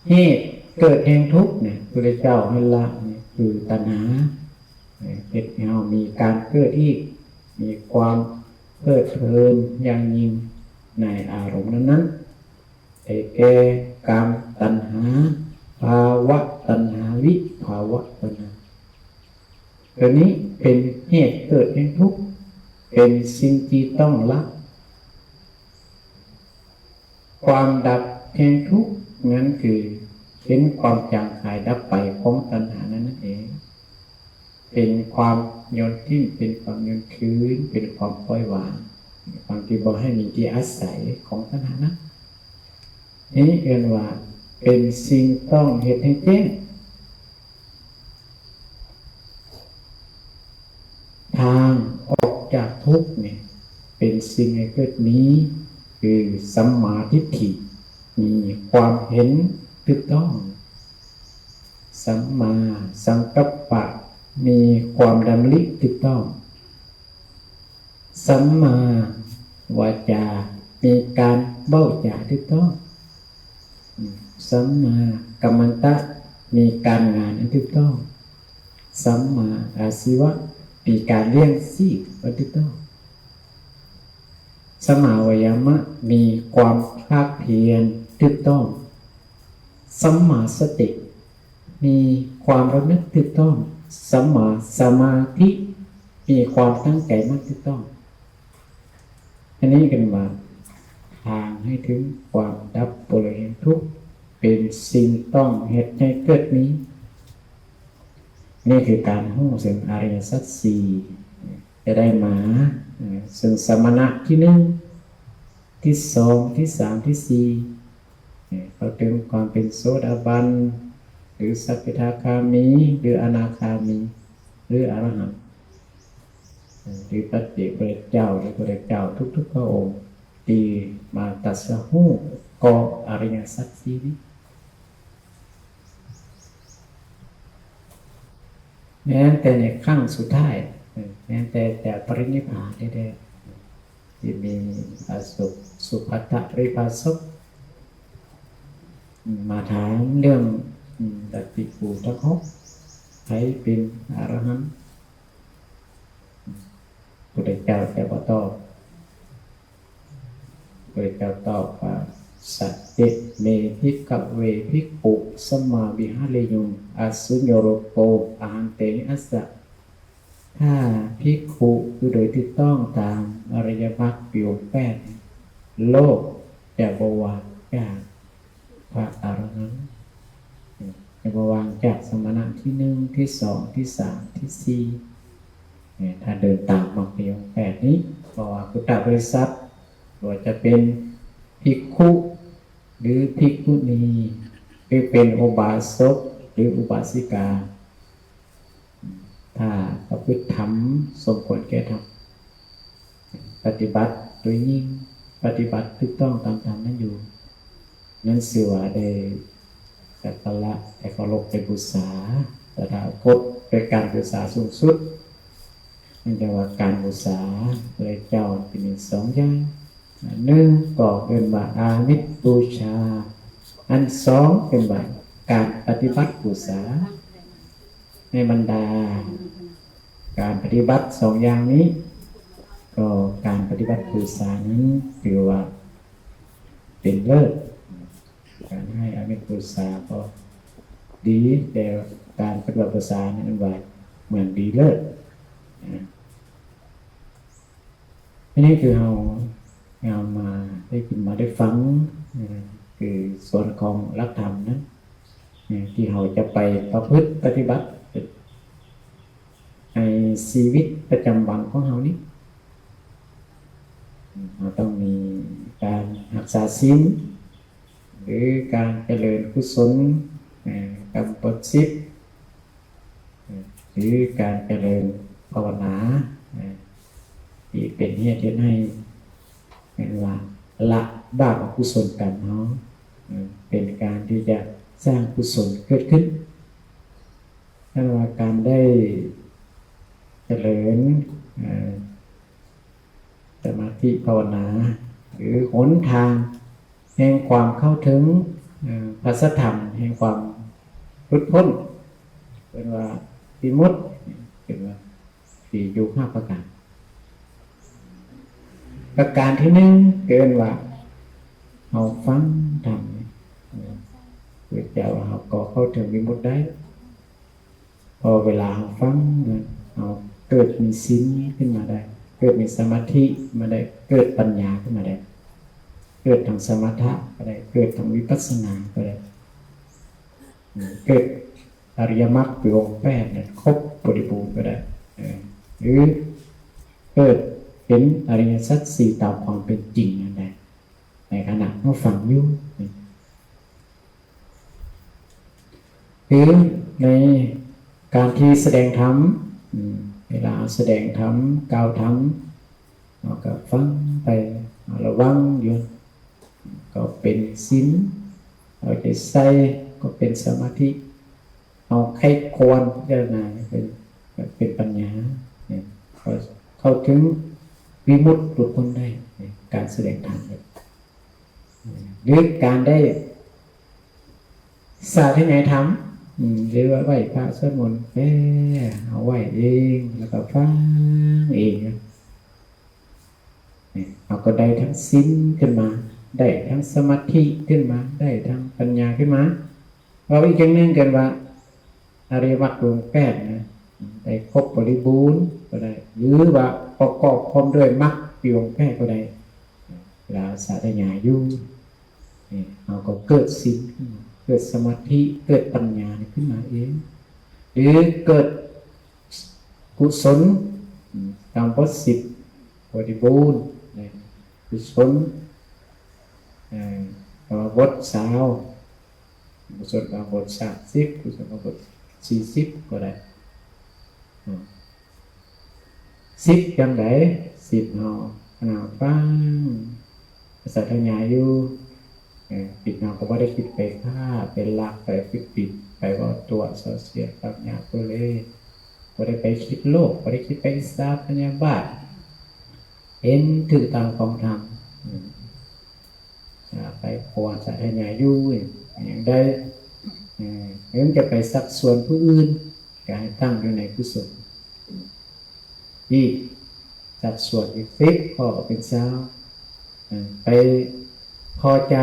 ເຫດເກີດແຫ່ງທຸກນີ້ ພະພຸດທະເຈົ້າໃຫ້ລະນີ້ຄືຕັນຫາ ເຮັດໃຫ້ເຮົາມີການເກີດອີກ ມີຄວາມເພີດເພີນຢ່າງຍິ່ງໃນອາລົມນັ້ນໆ ໄດ້ແກ່ກາມຕັນຫາ ພາວະຕັນຫາ ວິພາວະຕັນຫາ. ຕົວນີ້ເປັນເຫດເກີດແຫ່ງທຸກ ເປັນສິ່ງທີ່ຕ້ອງລະ. ຄວາມດັບແຫ່ງທຸກນັ້ນຄືເປັນຄວາມຈາງຫາຍດັບໄປຂອງຕັນຫານັ້ນນັ້ນເອງ ເປັນຄວາມໂຍນຖິ້ມ ເປັນຄວາມໂຍນຄືນ ເປັນຄວາມປ່ອຍວາງ ຄວາມທີ່ບໍ່ໃຫ້ມີທີ່ອາໄສຂອງຕັນຫານັ້ນ. ນີ້ເອີ້ນວ່າເປັນສິ່ງຕ້ອງເຮັດໃຫ້ແຈ້ງ. ທາງອອກຈາກທຸກນີ້ເປັນສິ່ງໃຫ້ເກີດມີ ຄືສຳມາທິດຖິ ມີຄວາມເຫັນຖືກຕ້ອງ, ສຳມາສັງກັບປະ ມີຄວາມດຳລິຖືກຕ້ອງ, ສຳມາວາຈາ ມີການເວົ້າຈາຖືກຕ້ອງ, ສຳມາກັມມັນຕະ ມີການງານອັນຖືກຕ້ອງ, ສຳມາອາຊີວະ ມີການລ້ຽງຊີບອັນຖືກຕ້ອງ, ສຳມາວາຍາມະ ມີຄວາມພາກພຽນຖືກຕ້ອງ, ສຳມາສະຕິ ມີຄວາມລະນຶກຖືກຕ້ອງ, ສຳມາສະມາທິ ມີຄວາມຕັ້ງໃຈໝັ້ນຖືກຕ້ອງ. ອັນນີ້ເອີ້ນວ່າ ທາງໃຫ້ເຖິງຄວາມດັບບໍ່ເຫຼືອແຫ່ງທຸກ ເປັນສິ່ງຕ້ອງເຮັດໃຫ້ເກີດມີ. ນີ້ຄືການຮູ້ເຊິ່ງອະລິຍະສັດສີ່ ຈະໄດ້ມາເຊິ່ງສະມະນະທີໜຶ່ງ ທີສອງ ທີສາມ ທີສີ່ ເຂົ້າເຖິງຄວາມເປັນໂສດາບັນ ຫຼື ສະກິທາຄາມີ ຫຼື ອະນາຄາມີ ຫຼື ອະລະຫັນ ຫຼື ປັດເຈກພຸດທະເຈົ້າ ຫຼື ພຸດທະເຈົ້າທຸກໆພະອົງ ທີ່ມາຕັດສະຮູ້ກໍອະລິຍະສັດສີ່ນີ້ ແມ່ນແຕ່ໃນຄັ້ງສຸດທ້າຍ ແມ່ນແຕ່ຈະປະລິນິບພານແທ້ໆ ທີ່ມີພະສົງ ສຸພັດທະປະລິພາຊົກ ມາຖາມເລື່ອງ ອືມ ລັດທິຄູທັງຫົກ ໃຜເປັນອະລະຫັນ? ພຸດທະເຈົ້າຈະບໍ່ຕອບ. ພະພຸດທະເຈົ້າຕອບວ່າ ສັດເຕ ເມ ພິກຂະເວ ພິກຂຸ ສະມາວິຫາເຣຍຸງ ອະສຸໂຍໂຣໂກ ອະຫັນເຕ ນິອັດສະ. ຖ້າພິກຂຸ ຄືໂດຍຖືກຕ້ອງຕາມອະລິຍະມັກ ມີອົງແປດ ໂລກຈະບໍ່ວ່າງຈາກພະອະລະຫັນ ຈະບໍ່ວ່າງຈາກສະມະນະທີໜຶ່ງ ທີສອງ ທີສາມ ທີສີ່ ຖ້າເດີນຕາມມັກ ມີອົງແປດນີ້ ເພາະວ່າພຸດທະບໍລິສັດ ບໍ່ວ່າຈະເປັນພິກຂຸ ຫຼື ພິກຂຸນີ ຫຼື ເປັນອຸບາສົກ ຫຼື ອຸບາສິກາ ຖ້າປະພຶດທຳສົມຄວນແກ່ທຳ ປະຕິບັດໂດຍຍິ່ງ ປະຕິບັດຖືກຕ້ອງຕາມທຳນັ້ນຢູ່ ນັ້ນຊື່ວ່າໄດ້ສັກກາລະ ໄດ້ເຄົາລົບ ໄດ້ບູຊາຕະຖາຄົດ ໂດຍການບູຊາສູງສຸດ. ເນື່ອງຈາກວ່າການບູຊາພະເຈົ້າຈະມີສອງຢ່າງ ອັນໜຶ່ງກໍເອີ້ນວ່າອາມິດບູຊາ ອັນສອງເອີ້ນວ່າການປະຕິບັດບູຊາ. ໃນບັນດາການປະຕິບັດສອງຢ່າງນີ້ ກໍການປະຕິບັດບູຊານັ້ນຖືວ່າເປັນເລີດ. ການໃຫ້ອາມິດບູຊາກໍດີ, ແຕ່ການປະຕິບັດບູຊານັ້ນເອີ້ນວ່າເໝືອນດີເລີດ. ອັນນີ້ຄືເຮົານຳມາໄດ້ກິນມາໄດ້ຟັງ ຄືສ່ວນຂອງຫຼັກທຳນັ້ນ ທີ່ເຮົາຈະໄປປະພຶດປະຕິບັດໃນຊີວິດປະຈຳວັນຂອງເຮົານີ້ ເຮົາຕ້ອງມີການຮັກສາສິນ ຫຼື ການຈະເລີນກຸສົນ ກຳປະສິດ ຫຼື ການຈະເລີນພາວະນາ ທີ່ເປັນເຫດເຮັດໃຫ້ ເອີ້ນວ່າ ລະບາບອະກຸສົນກຳເຮົາ ເປັນການທີ່ຈະສ້າງກຸສົນເກີດຂຶ້ນ. ນັ້ນວ່າການໄດ້ຈະເລີນ ສະມາທິພາວະນາ ຫຼື ຫົນທາງແຫ່ງຄວາມເຂົ້າເຖິງ ເອີ ພາສາທຳແຫ່ງຄວາມຫຼຸດພົ້ນ ເອີ້ນວ່າວິມຸດ ເອີ້ນວ່າ ມີຢູ່ຫ້າປະການ. ປະການທີໜຶ່ງ ເອີ້ນວ່າເຮົາຟັງທຳ ເອີ ພະເຈົ້າເຮົາກໍເຂົ້າເຖິງວິມຸດໄດ້ ເພາະເວລາເຮົາຟັງ ເຮົາເກີດມີສິນຂຶ້ນມາໄດ້ ເກີດມີສະມາທິມາໄດ້ ເກີດປັນຍາຂຶ້ນມາໄດ້ ເກີດທັງສະມະຖະກໍໄດ້ ເກີດທັງວິປັດສະນາກໍໄດ້ ເກີດອະລິຍະມັກຄືອົງແປດນັ້ນຄົບບໍລິບູນກໍໄດ້ ເອີ ຫຼືເກີດເຫັນອະລິຍະສັດສີ່ຕາມຄວາມເປັນຈິງນັ້ນໄດ້ ໃນຂະນະເຮົາຟັງຢູ່ ຫຼືໃນການທີ່ສະແດງທຳ ເວລາເຮົາສະແດງທຳ ກ່າວທຳ ເຮົາກໍຟັງໄປ ເຮົາລະວັງຢູ່ ກໍເປັນສິນ ເອົາໃຈໃສ່ ກໍເປັນສະມາທິ ເຮົາໃຄ່ຄວນພິຈາລະນາເປັນ ເປັນປັນຍາ ເຂົ້າເຖິງວິມຸດຫຼຸດພົ້ນໄດ້ ການສະແດງທຳ ຫຼືການໄດ້ສາທະຍາຍທຳ ຫຼືວ່າໄຫວ້ພະສວດມົນ ແປເອົາໄວ້ເອງ ແລ້ວກໍຟັງເອງ ເຮົາກໍໄດ້ທັງສິນຂຶ້ນມາ ໄດ້ທັງສະມາທິຂຶ້ນມາ ໄດ້ທັງປັນຍາຂຶ້ນມາ ເວົ້າອີກຢ່າງໜຶ່ງກັນວ່າ ອະລິຍະມັກອົງແປດນະ ໄດ້ຄົບບໍລິບູນກໍໄດ້ ຫຼືວ່າປະກອບພ້ອມດ້ວຍມັກຢູ່ອົງແປດກໍໄດ້ ເວລາສາທະຍາຍຢູ່ ເຮົາກໍເກີດສິນຂຶ້ນມາ ເກີດສະມາທິ ເກີດປັນຍາຂຶ້ນມາເອງ ຫຼືເກີດ ກຸສົນ ກຳມະບົດສິບບໍລິບູນ ກຸສົນ ເອີ ກຳມະບົດຊາວ ກຸສົນກຳມະບົດສາມສິບ ກຸສົນກຳມະບົດສີ່ສິບກໍໄດ້ ສິບຈັ່ງໃດ ສິບເຮົາຂະນະຟັງ ສາທະຍາຍຢູ່ ເອີ ຈິດເຮົາກໍບໍ່ໄດ້ຄິດໄປຂ້າ ໄປລັກ ໄປປຶດປິດ ໄປເວົ້າຕົວະ ສໍ້ສຽດ ປາກຫຍາບໂພເລ ບໍ່ໄດ້ໄປຄິດໂລບ ບໍ່ໄດ້ຄິດໄປອິດສາພະຍາບາດ ເຫັນຖືກຕາມຄອງທຳ ໄປຄວນສາທະຍາຍຢູ່ ຍັງໄດ້ ເອີ ເອີ ຈະໄປຊັກຊວນຜູ້ອື່ນ ກໍໃຫ້ຕັ້ງຢູ່ໃນກຸສົນ ອີກ ຊັກຊວນອີກສິບຂໍ້ກໍເປັນຊາວ ໄປພໍໃຈ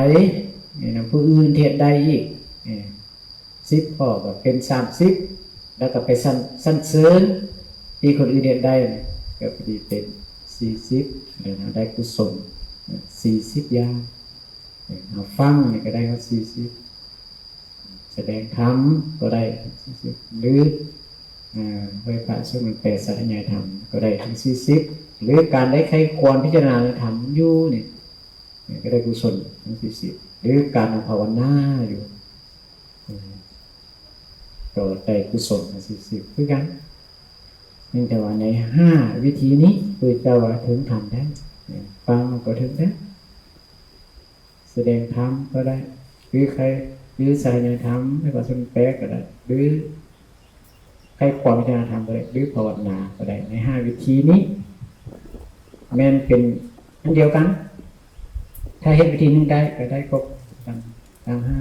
ນຳຜູ້ອື່ນທີ່ເຮັດໄດ້ອີກສິບຂໍ້ກໍເປັນສາມສິບ ແລ້ວກໍໄປສັນ ສັນເສີນທີ່ຄົນອື່ນເຮັດໄດ້ ກໍພໍດີເປັນສີ່ສິບ ແລ້ວເຮົາໄດ້ກຸສົນສີ່ສິບຢ່າງ ເຮົາຟັງນີ້ກໍໄດ້ຮອດສີ່ສິບ ສະແດງທຳກໍໄດ້ສີ່ສິບ ຫຼື ເອີ ໄຫວ້ພະສວດມົນ ແປສາທະຍາຍທຳກໍໄດ້ເຖິງສີ່ສິບ ຫຼືການໄດ້ໃຄ່ຄວນພິຈາລະນາໃນທຳຢູ່ນີ້ ກໍໄດ້ກຸສົນທັງສີ່ສິບ ຫຼືການພາວະນາຢູ່ ກໍໄດ້ກຸສົນທັງສີ່ສິບຄືກັນ. ແມ່ນແຕ່ວ່າໃນຫ້າວິທີນີ້ ພະເຈົ້າວ່າເຖິງທຳໄດ້ ຟັງກໍເຖິງໄດ້ ສະແດງທຳກໍໄດ້ ຫຼືໃຄ່ ຫຼືສາທະຍາຍທຳໃຫ້ປະຊາຊົນແປກໍໄດ້ ຫຼືໃຄ່ຄວາມພິຈາລະນາທຳກໍໄດ້ ຫຼືພາວະນາກໍໄດ້ ໃນຫ້າວິທີນີ້ ແມ່ນເປັນອັນດຽວກັນ ຖ້າເຮັດວິທີໜຶ່ງໄດ້ກໍໄດ້ຄົບທັງ ທັງຫ້າ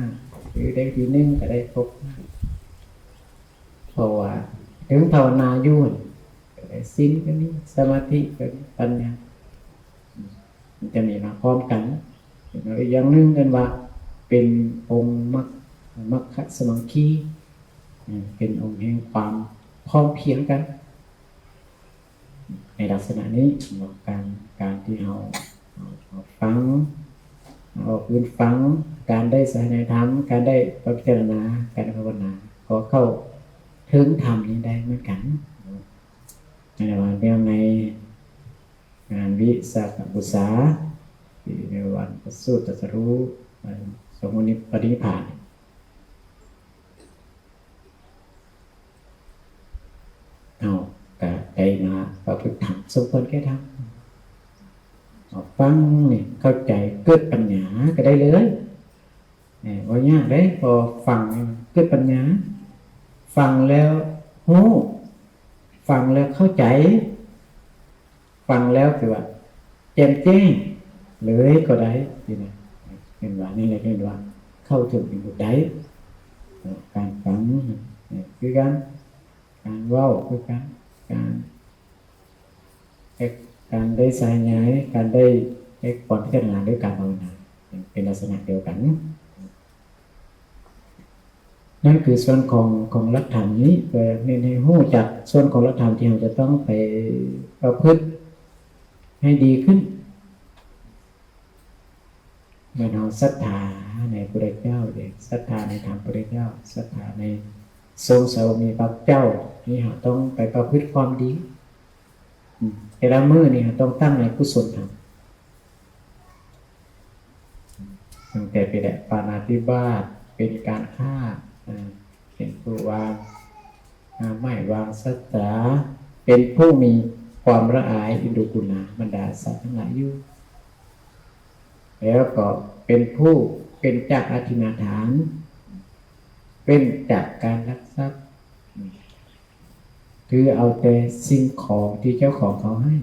ຫຼືໄດ້ວິທີໜຶ່ງກໍໄດ້ຄົບຫ້າ ເພາະວ່າເຖິງພາວະນາຢູ່ ກໍໄດ້ສິນກໍມີ ສະມາທິກໍມີ ປັນຍາ ມັນຈະມີມາພ້ອມກັນ ເປັນອີກຢ່າງໜຶ່ງ ເອີ້ນວ່າເປັນອົງມັກ ມັກຄະສະມັງຄີ ເປັນອົງແຫ່ງຄວາມພ້ອມພຽງກັນ ໃນລັກສະນະນີ້ເນາະ ການ ການທີ່ເຮົາ ເຮົາຟັງ ເຮົາອອກພື້ນຟັງ ການໄດ້ສາທະຍາຍທຳ ການໄດ້ພິຈາລະນາ ການໄດ້ພາວະນາ ກໍເຂົ້າເຖິງທຳນີ້ໄດ້ເໝືອນກັນເນາະ ໃນວັນເນື່ອງໃນ ງານວິສາຂະບູຊາ ປີໃນວັນປະສູດຕັດສະຮູ້ ສົມມຸດປະລິນິບພານ ເຮົາກະໄດ້ມາປະພຶດທຳສົມຄວນແກ່ທຳ ເຮົາຟັງນີ້ເຂົ້າໃຈເກີດປັນຍາກະໄດ້ເລີຍ ເອີ ບໍ່ຍາກເດ້ ພໍຟັງນີ້ເກີດປັນຍາ ຟັງແລ້ວຮູ້ ຟັງແລ້ວເຂົ້າໃຈ ຟັງແລ້ວຄືວ່າແຈ່ມແຈ້ງເລີຍກໍໄດ້ ເຫັນວ່າ ນີ້ແຫຼະເອີ້ນວ່າໄຂ ເຂົ້າເຖິງເປັນຜູ້ໃດ. ການຟັງຄືກັນ, ການເວົ້າຄືກັນ, ການ ການໄດ້ສາຍໃຍ, ການໄດ້ ໄດ້ຄວາມພິຈາລະນາດ້ວຍການພາວະນາ ເປັນລັກສະນະດຽວກັນ. ນັ້ນຄືສ່ວນຂອງ ຂອງຫຼັກທຳນີ້ ເພື່ອເນັ້ນໃຫ້ຮູ້ຈັກສ່ວນຂອງຫຼັກທຳທີ່ເຮົາຈະຕ້ອງໄປປະພຶດໃຫ້ດີຂຶ້ນ. ແມ່ນເຮົາສັດທາໃນພະເຈົ້າເດ້, ສັດທາໃນທຳພະເຈົ້າ, ສັດທາໃນສົງສາວະມີພະເຈົ້າ, ນີ້ເຮົາຕ້ອງໄປປະພຶດຄວາມດີ. ອືມ ແຕ່ລະມື້ນີ້ເຮົາຕ້ອງຕັ້ງໃນກຸສົນທຳ. ຕັ້ງແຕ່ເປັນແບບປານາຕິບາດ, ເປັນການຄ້າ, ເປັນຜູ້ວາງໄມ້ວາງສັດຈາ, ເປັນຜູ້ມີຄວາມລະອາຍເອັນດູກຸນາບັນດາສັດທັງຫຼາຍຢູ່, ແລ້ວກໍເປັນຜູ້ເວັ້ນຈາກອະທິນນາທານ, ເວັ້ນຈາກການລັກຊັບ. ຖືເອົາແຕ່ສິ່ງຂອງທີ່ເຈົ້າຂອງເຂົາໃຫ້,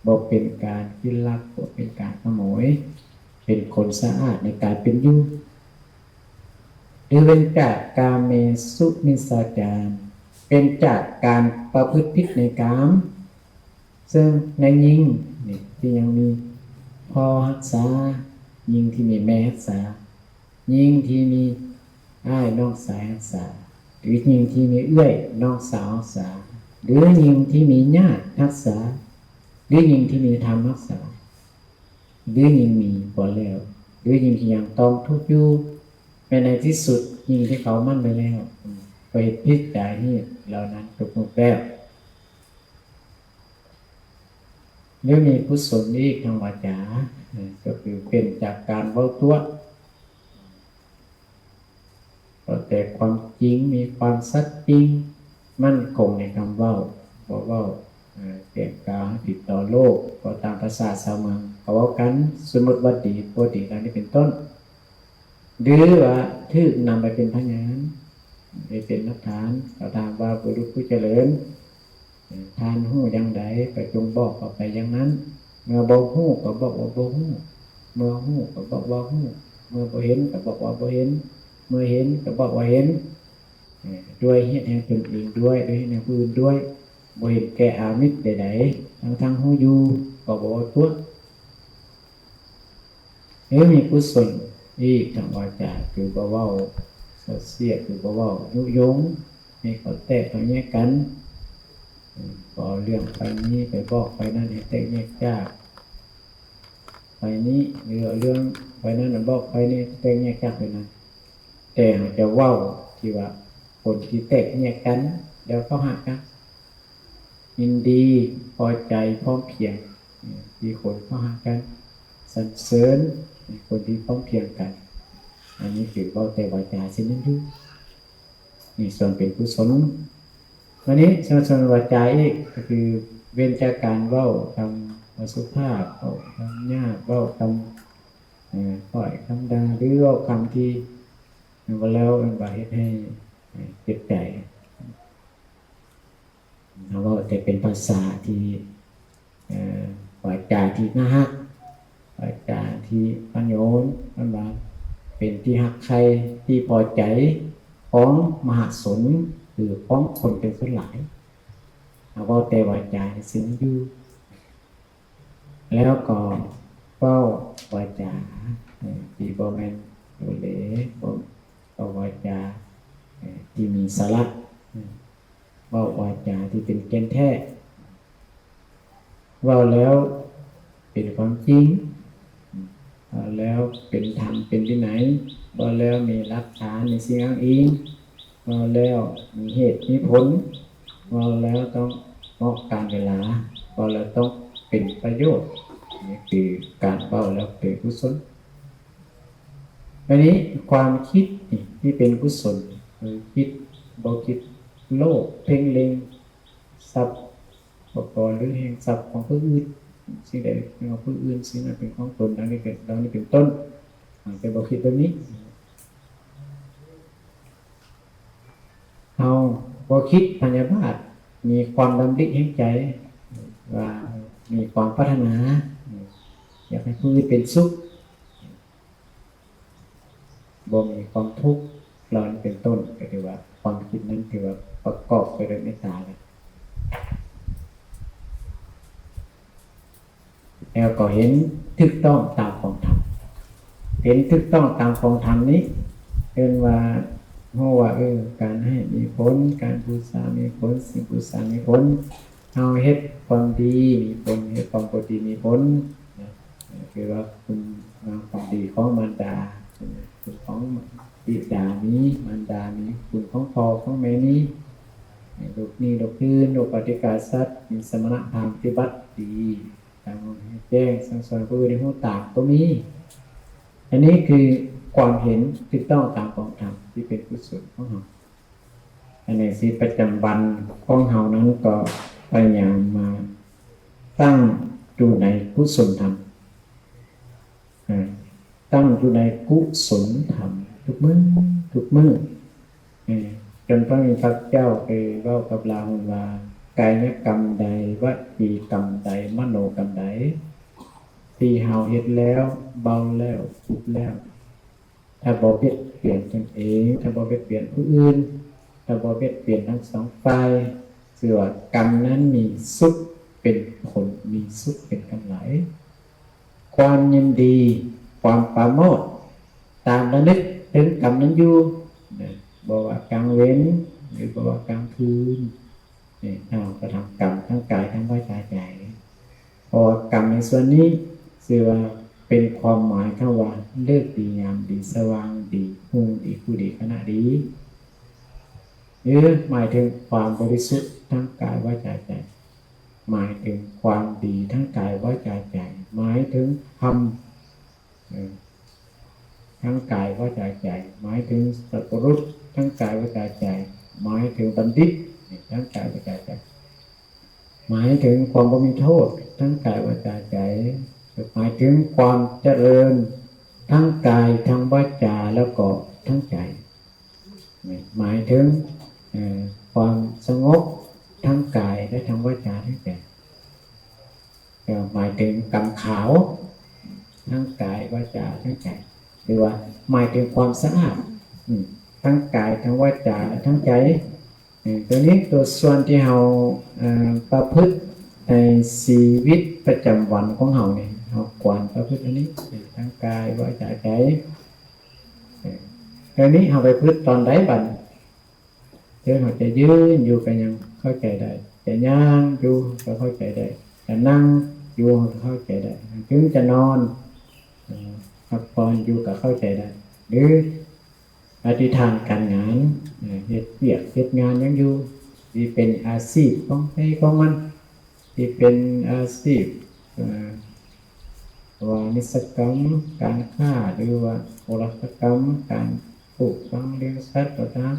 ບໍ່ເປັນການກິນລັກ, ບໍ່ເປັນການຂະໂມຍ, ເປັນຄົນສະອາດໃນການເປັນຢູ່. ຫຼືເວັ້ນຈາກກາເມສຸມິດສາຈານ, ເວັ້ນຈາກການປະພຶດຜິດໃນກາມ, ເຊິ່ງໃນຍິງນີ້ທີ່ຍັງມີພໍ່ຮັກສາ, ຍິງທີ່ມີແມ່ຮັກສາ, ຍິງທີ່ມີອ້າຍນ້ອງຊາຍຮັກສາ, ຫຼືຍິງທີ່ມີເອື້ອຍນ້ອງສາວຮັກສາ, ຫຼືຍິງທີ່ມີຍາດຮັກສາ, ຫຼືຍິງທີ່ມີທຳຮັກສາ, ຫຼືຍິງມີບໍ່ແລ້ວ, ຫຼືຍິງທີ່ຍັງຕ້ອງທຸກຢູ່, ແມ່ນໃນທີ່ສຸດຍິງທີ່ເຂົາໝັ້ນໄວ້ແລ້ວ ກໍເຮັດຜິດຈາຮີດເຫຼົ່ານັ້ນທຸກຮູບແບບ. ຫຼືມີກຸສົນອີກທາງວາຈາ, ກໍຄືເປັນຈາກການເວົ້າຕົວະ, ເວົ້າແຕ່ຄວາມຈິງ, ມີຄວາມສັດຈິງ, ໝັ້ນຄົງໃນຄຳເວົ້າ, ບໍ່ເວົ້າ ເອີ ກ່ຽວກ່າວໃຫ້ຜິດຕໍ່ໂລກ, ເວົ້າຕາມພາສາຊາວເມືອງເຂົາເວົ້າກັນ, ສົມມຸດວ່າດີບໍ່ດີ ດັ່ງນີ້ເປັນຕົ້ນ. ຫຼືວ່າຖືກນຳໄປເປັນພະຍານ ໄປເປັນຫຼັກຖານ, ເຂົາຖາມວ່າບຸລຸດຜູ້ຈະເລີນ, ທ່ານຮູ້ຢ່າງໃດ ກໍຈົ່ງບອກເຂົາໄປຢ່າງນັ້ນ, ເມື່ອບໍ່ຮູ້ກໍບອກວ່າບໍ່ຮູ້, ເມື່ອຮູ້ກໍບອກວ່າຮູ້, ເມື່ອບໍ່ເຫັນກໍບອກວ່າບໍ່ເຫັນ, ເມື່ອເຫັນກໍບອກວ່າເຫັນ, ດ້ວຍເຫດແຫ່ງຕົນເອງດ້ວຍ, ດ້ວຍເຫດແຫ່ງຜູ້ອື່ນດ້ວຍ, ບໍ່ເຫັນແກ່ອາມິດໃດໆ, ທັງໆຮູ້ຢູ່ກໍບໍ່ເວົ້າຕົວະ. ຫຼືມີກຸສົນອີກທາງວາຈາ ຄືບໍ່ເວົ້າສ່ອສຽດ, ຄືບໍ່ເວົ້າຍຸຍົງໃຫ້ເຂົາແຕກເຂົາແຍກກັນ, ບໍ່ເອົາເລື່ອງໄຟນີ້ໄປບອກໄຟນັ້ນໃຫ້ແຕກແຍກຈາກໄຟນີ້, ຫຼືເອົາເລື່ອງໄຟນັ້ນໄປບອກໄຟນີ້ແຕກແຍກຈາກໄຟນັ້ນ. ແຕ່ເຮົາຈະເວົ້າທີ່ວ່າຄົນທີ່ແຕກແຍກກັນແລ້ວເຂົ້າຫາກັນ, ຍິນດີພໍໃຈພ້ອມພຽງທີ່ຄົນເຂົ້າຫາກັນ, ສັນເສີນໃນຄົນທີ່ພ້ອມພຽງກັນ. ອັນນີ້ຄືເວົ້າແຕ່ວາຈາເຊັ່ນນັ້ນຢູ່, ນີ້ສ່ວນເປັນກຸສົນ. ບາດນີ້ສ່ວນ ສ່ວນວາຈາອີກ ກໍຄືເວັ້ນຈາກການເວົ້າຄຳບໍ່ສຸພາບ, ເວົ້າຄຳຫຍາບ, ເວົ້າຄຳ ເອີ ຖ້ອຍຄຳດ່າ ຫຼືເວົ້າຄຳທີ່ ເວົ້າແລ້ວມັນວ່າເຮັດໃຫ້ເຈັບໃຈ. ເຮົາເວົ້າແຕ່ເປັນພາສາທີ່ ເອີ ວາຈາທີ່ໜ້າຮັກ, ວາຈາທີ່ອ່ອນໂຍນ, ມັນວ່າເປັນທີ່ຮັກໃຄ່, ທີ່ພໍໃຈຂອງມະຫາຊົນ ຫຼືຂອງຄົນເປັນສ່ວນຫຼາຍ. ເຮົາເວົ້າແຕ່ວາຈາຊື່ໆຢູ່. ແລ້ວກໍເວົ້າວາຈາທີ່ບໍ່ແມ່ນໂລເລ, ເວົ້າວາຈາທີ່ມີສາລະ, ເວົ້າວາຈາທີ່ເປັນແກ່ນແທ້, ເວົ້າແລ້ວເປັນຄວາມຈິງ, ເວົ້າແລ້ວເປັນທຳເປັນວິໄນ, ເວົ້າແລ້ວມີຫຼັກຖານ ມີສິ່ງອ້າງອີງ, ເວົ້າແລ້ວມີເຫດມີຜົນ, ເວົ້າແລ້ວຕ້ອງເໝາະການເວລາ, ເວົ້າແລ້ວຕ້ອງເປັນປະໂຫຍດ. ນີ້ຄືການເວົ້າແລ້ວເປັນກຸສົນ. ບາດນີ້ຄວາມຄິດນີ້ທີ່ເປັນກຸສົນ ຄືຄິດ ບໍ່ຄິດໂລບເພັ່ງເລັງຊັບພະກອນ ຫຼືແຫ່ງຊັບຂອງຜູ້ອື່ນ, ສິ່ງໃດເປັນຂອງຜູ້ອື່ນ ສິ່ງນັ້ນເປັນຂອງຕົນ, ດັ່ງນີ້ເປັນ ດັ່ງນີ້ເປັນຕົ້ນ. ແຕ່ບໍ່ຄິດແບບນີ້ ເຮົາບໍ່ຄິດພະຍາບາດ, ມີຄວາມດຳລິແຫ່ງໃຈວ່າ ມີຄວາມປາດຖະໜາຢາກໃຫ້ຜູ້ອື່ນເປັນສຸກ. ບໍ່ມີຄວາມທຸກ ເຫຼົ່ານີ້ເປັນຕົ້ນ ກໍຖືວ່າຄວາມຄິດນັ້ນຖືວ່າປະກອບໄປດ້ວຍເມດຕາແລ້ວ ແລ້ວກໍເຫັນຖືກຕ້ອງຕາມຂອງທຳ ເຫັນຖືກຕ້ອງຕາມຂອງທຳນີ້ ເອີ້ນວ່າ ຮູ້ວ່າ ເອີ ການໃຫ້ມີຜົນ ການບູຊາມີຜົນ ສິ່ງບູຊາມີຜົນ ເຮົາເຮັດຄວາມດີມີຜົນ ເຮັດຄວາມບໍ່ດີມີຜົນນະ ຄືວ່າຄຸນງາມຄວາມດີຂອງມານດາ ຄຸນຂອງບິດາມີ ມານດາມີ ຄຸນຂອງພໍ່ຂອງແມ່ມີ ໃຫ້ລູກນີ້ລູກອື່ນ ອຸປາຕິກາສັດ ມີສະມະນະພາບປະຕິບັດດີ ຕາມໃຫ້ແຈ້ງ ສັ່ງສອນຜູ້ອື່ນໃຫ້ຮູ້ຕາມກໍມີ. ອັນນີ້ຄືຄວາມເຫັນຖືກຕ້ອງຕາມຂອງທຳທີ່ເປັນກຸສົນຂອງເຮົາ. ອັນນີ້ຊີວິດປະຈຳວັນຂອງເຮົານັ້ນກໍພະຍາຍາມມາຕັ້ງຢູ່ໃນກຸສົນທຳ ອາ ຕັ້ງຢູ່ໃນກຸສົນທຳທຸກມື້ ທຸກມື້ ເອີ ຈົນພະມີພະເຈົ້າໄປເວົ້າກັບລາວວ່າ ກາຍະກຳໃດ ວະຈີກຳໃດ ມະໂນກຳໃດ ທີ່ເຮົາເຮັດແລ້ວ ເວົ້າແລ້ວ ຄິດແລ້ວ ຖ້າບໍ່ບຽດບຽນຕົນເອງ ຖ້າບໍ່ບຽດບຽນຜູ້ອື່ນ ຖ້າບໍ່ບຽດບຽນທັງສອງຝ່າຍ ຊື່ວ່າກຳນັ້ນມີສຸກເປັນຜົນ ມີສຸກເປັນກຳໄລ ຄວາມຍິນດີ ຄວາມປາໂມດ ຕາມລະນຶກເຖິງກຳນັ້ນຢູ່ນະ ບໍ່ວ່າກາງເວັນ ຫຼື ບໍ່ວ່າກາງຄືນ ນີ້ເຮົາກະທຳກຳທັງກາຍທັງວາຈາໃຈ ເພາະວ່າກຳໃນສ່ວນນີ້ຊື່ວ່າເປັນຄວາມໝາຍຄຳວ່າ ເລີກດີ ຍາມດີ ສະຫວ່າງດີ ຮຸ່ງດີ ຄູ່ດີ ຄະນະດີ ຫຼື ໝາຍເຖິງຄວາມບໍລິສຸດທັງກາຍ ວາຈາ ໃຈ ໝາຍເຖິງຄວາມດີທັງກາຍ ວາຈາ ໃຈ ໝາຍເຖິງທຳ ເອີ ທັງກາຍ ວາຈາ ໃຈ ໝາຍເຖິງສັບປະລຸດທັງກາຍ ວາຈາ ໃຈ ໝາຍເຖິງບັນດິດທັງກາຍ ວາຈາ ໃຈ ໝາຍເຖິງຄວາມບໍ່ມີໂທດທັງກາຍ ວາຈາ ໃຈ ໝາຍເຖິງຄວາມຈະເລີນທັງກາຍ ທັງວາຈາ ແລ້ວກໍທັງໃຈ ໝາຍເຖິງ ເອີ ຄວາມສະຫງົບທັງກາຍ ແລະ ທັງວາຈາ ທັງໃຈ ກໍໝາຍເຖິງກຳຂາວ ທັງກາຍ ວາຈາ ທັງໃຈ ຫຼືວ່າໝາຍເຖິງຄວາມສະອາດ ອືມ ທັງກາຍ ທັງວາຈາ ແລະ ທັງໃຈ ເອີ ຕົວນີ້ຕົວສ່ວນທີ່ເຮົາ ເອີ ປະພຶດໃນຊີວິດປະຈຳວັນຂອງເຮົານີ້ ເຮົາຄວນປະພຶດອັນນີ້ ທັງກາຍ ວາຈາ ໃຈ ເອີ ຕົວນີ້ເຮົາໄປປະພຶດຕອນໃດບັດນີ້? ຄືເຮົາຈະຢືນຢູ່ກໍຍັງເຂົ້າໃຈໄດ້ ຈະຍ່າງຢູ່ກໍເຂົ້າໃຈໄດ້ ຈະນັ່ງຢູ່ກໍເຂົ້າໃຈໄດ້ ເຖິງຈະນອນ ເອີ ພັກຜ່ອນຢູ່ກໍເຂົ້າໃຈໄດ້ ຫຼື ອະທິຖານການງານ ເອີ ເຮັດວຽກເຮັດງານຫຍັງຢູ່ ທີ່ເປັນອາຊີບຂອງໃຜຂອງມັນ ທີ່ເປັນອາຊີບ ເອີ ວານິຊະກຳ ການຄ້າ ຫຼືວ່າໂພລະສະກຳ ການປູກຝັງລ້ຽງສັດກໍຕາມ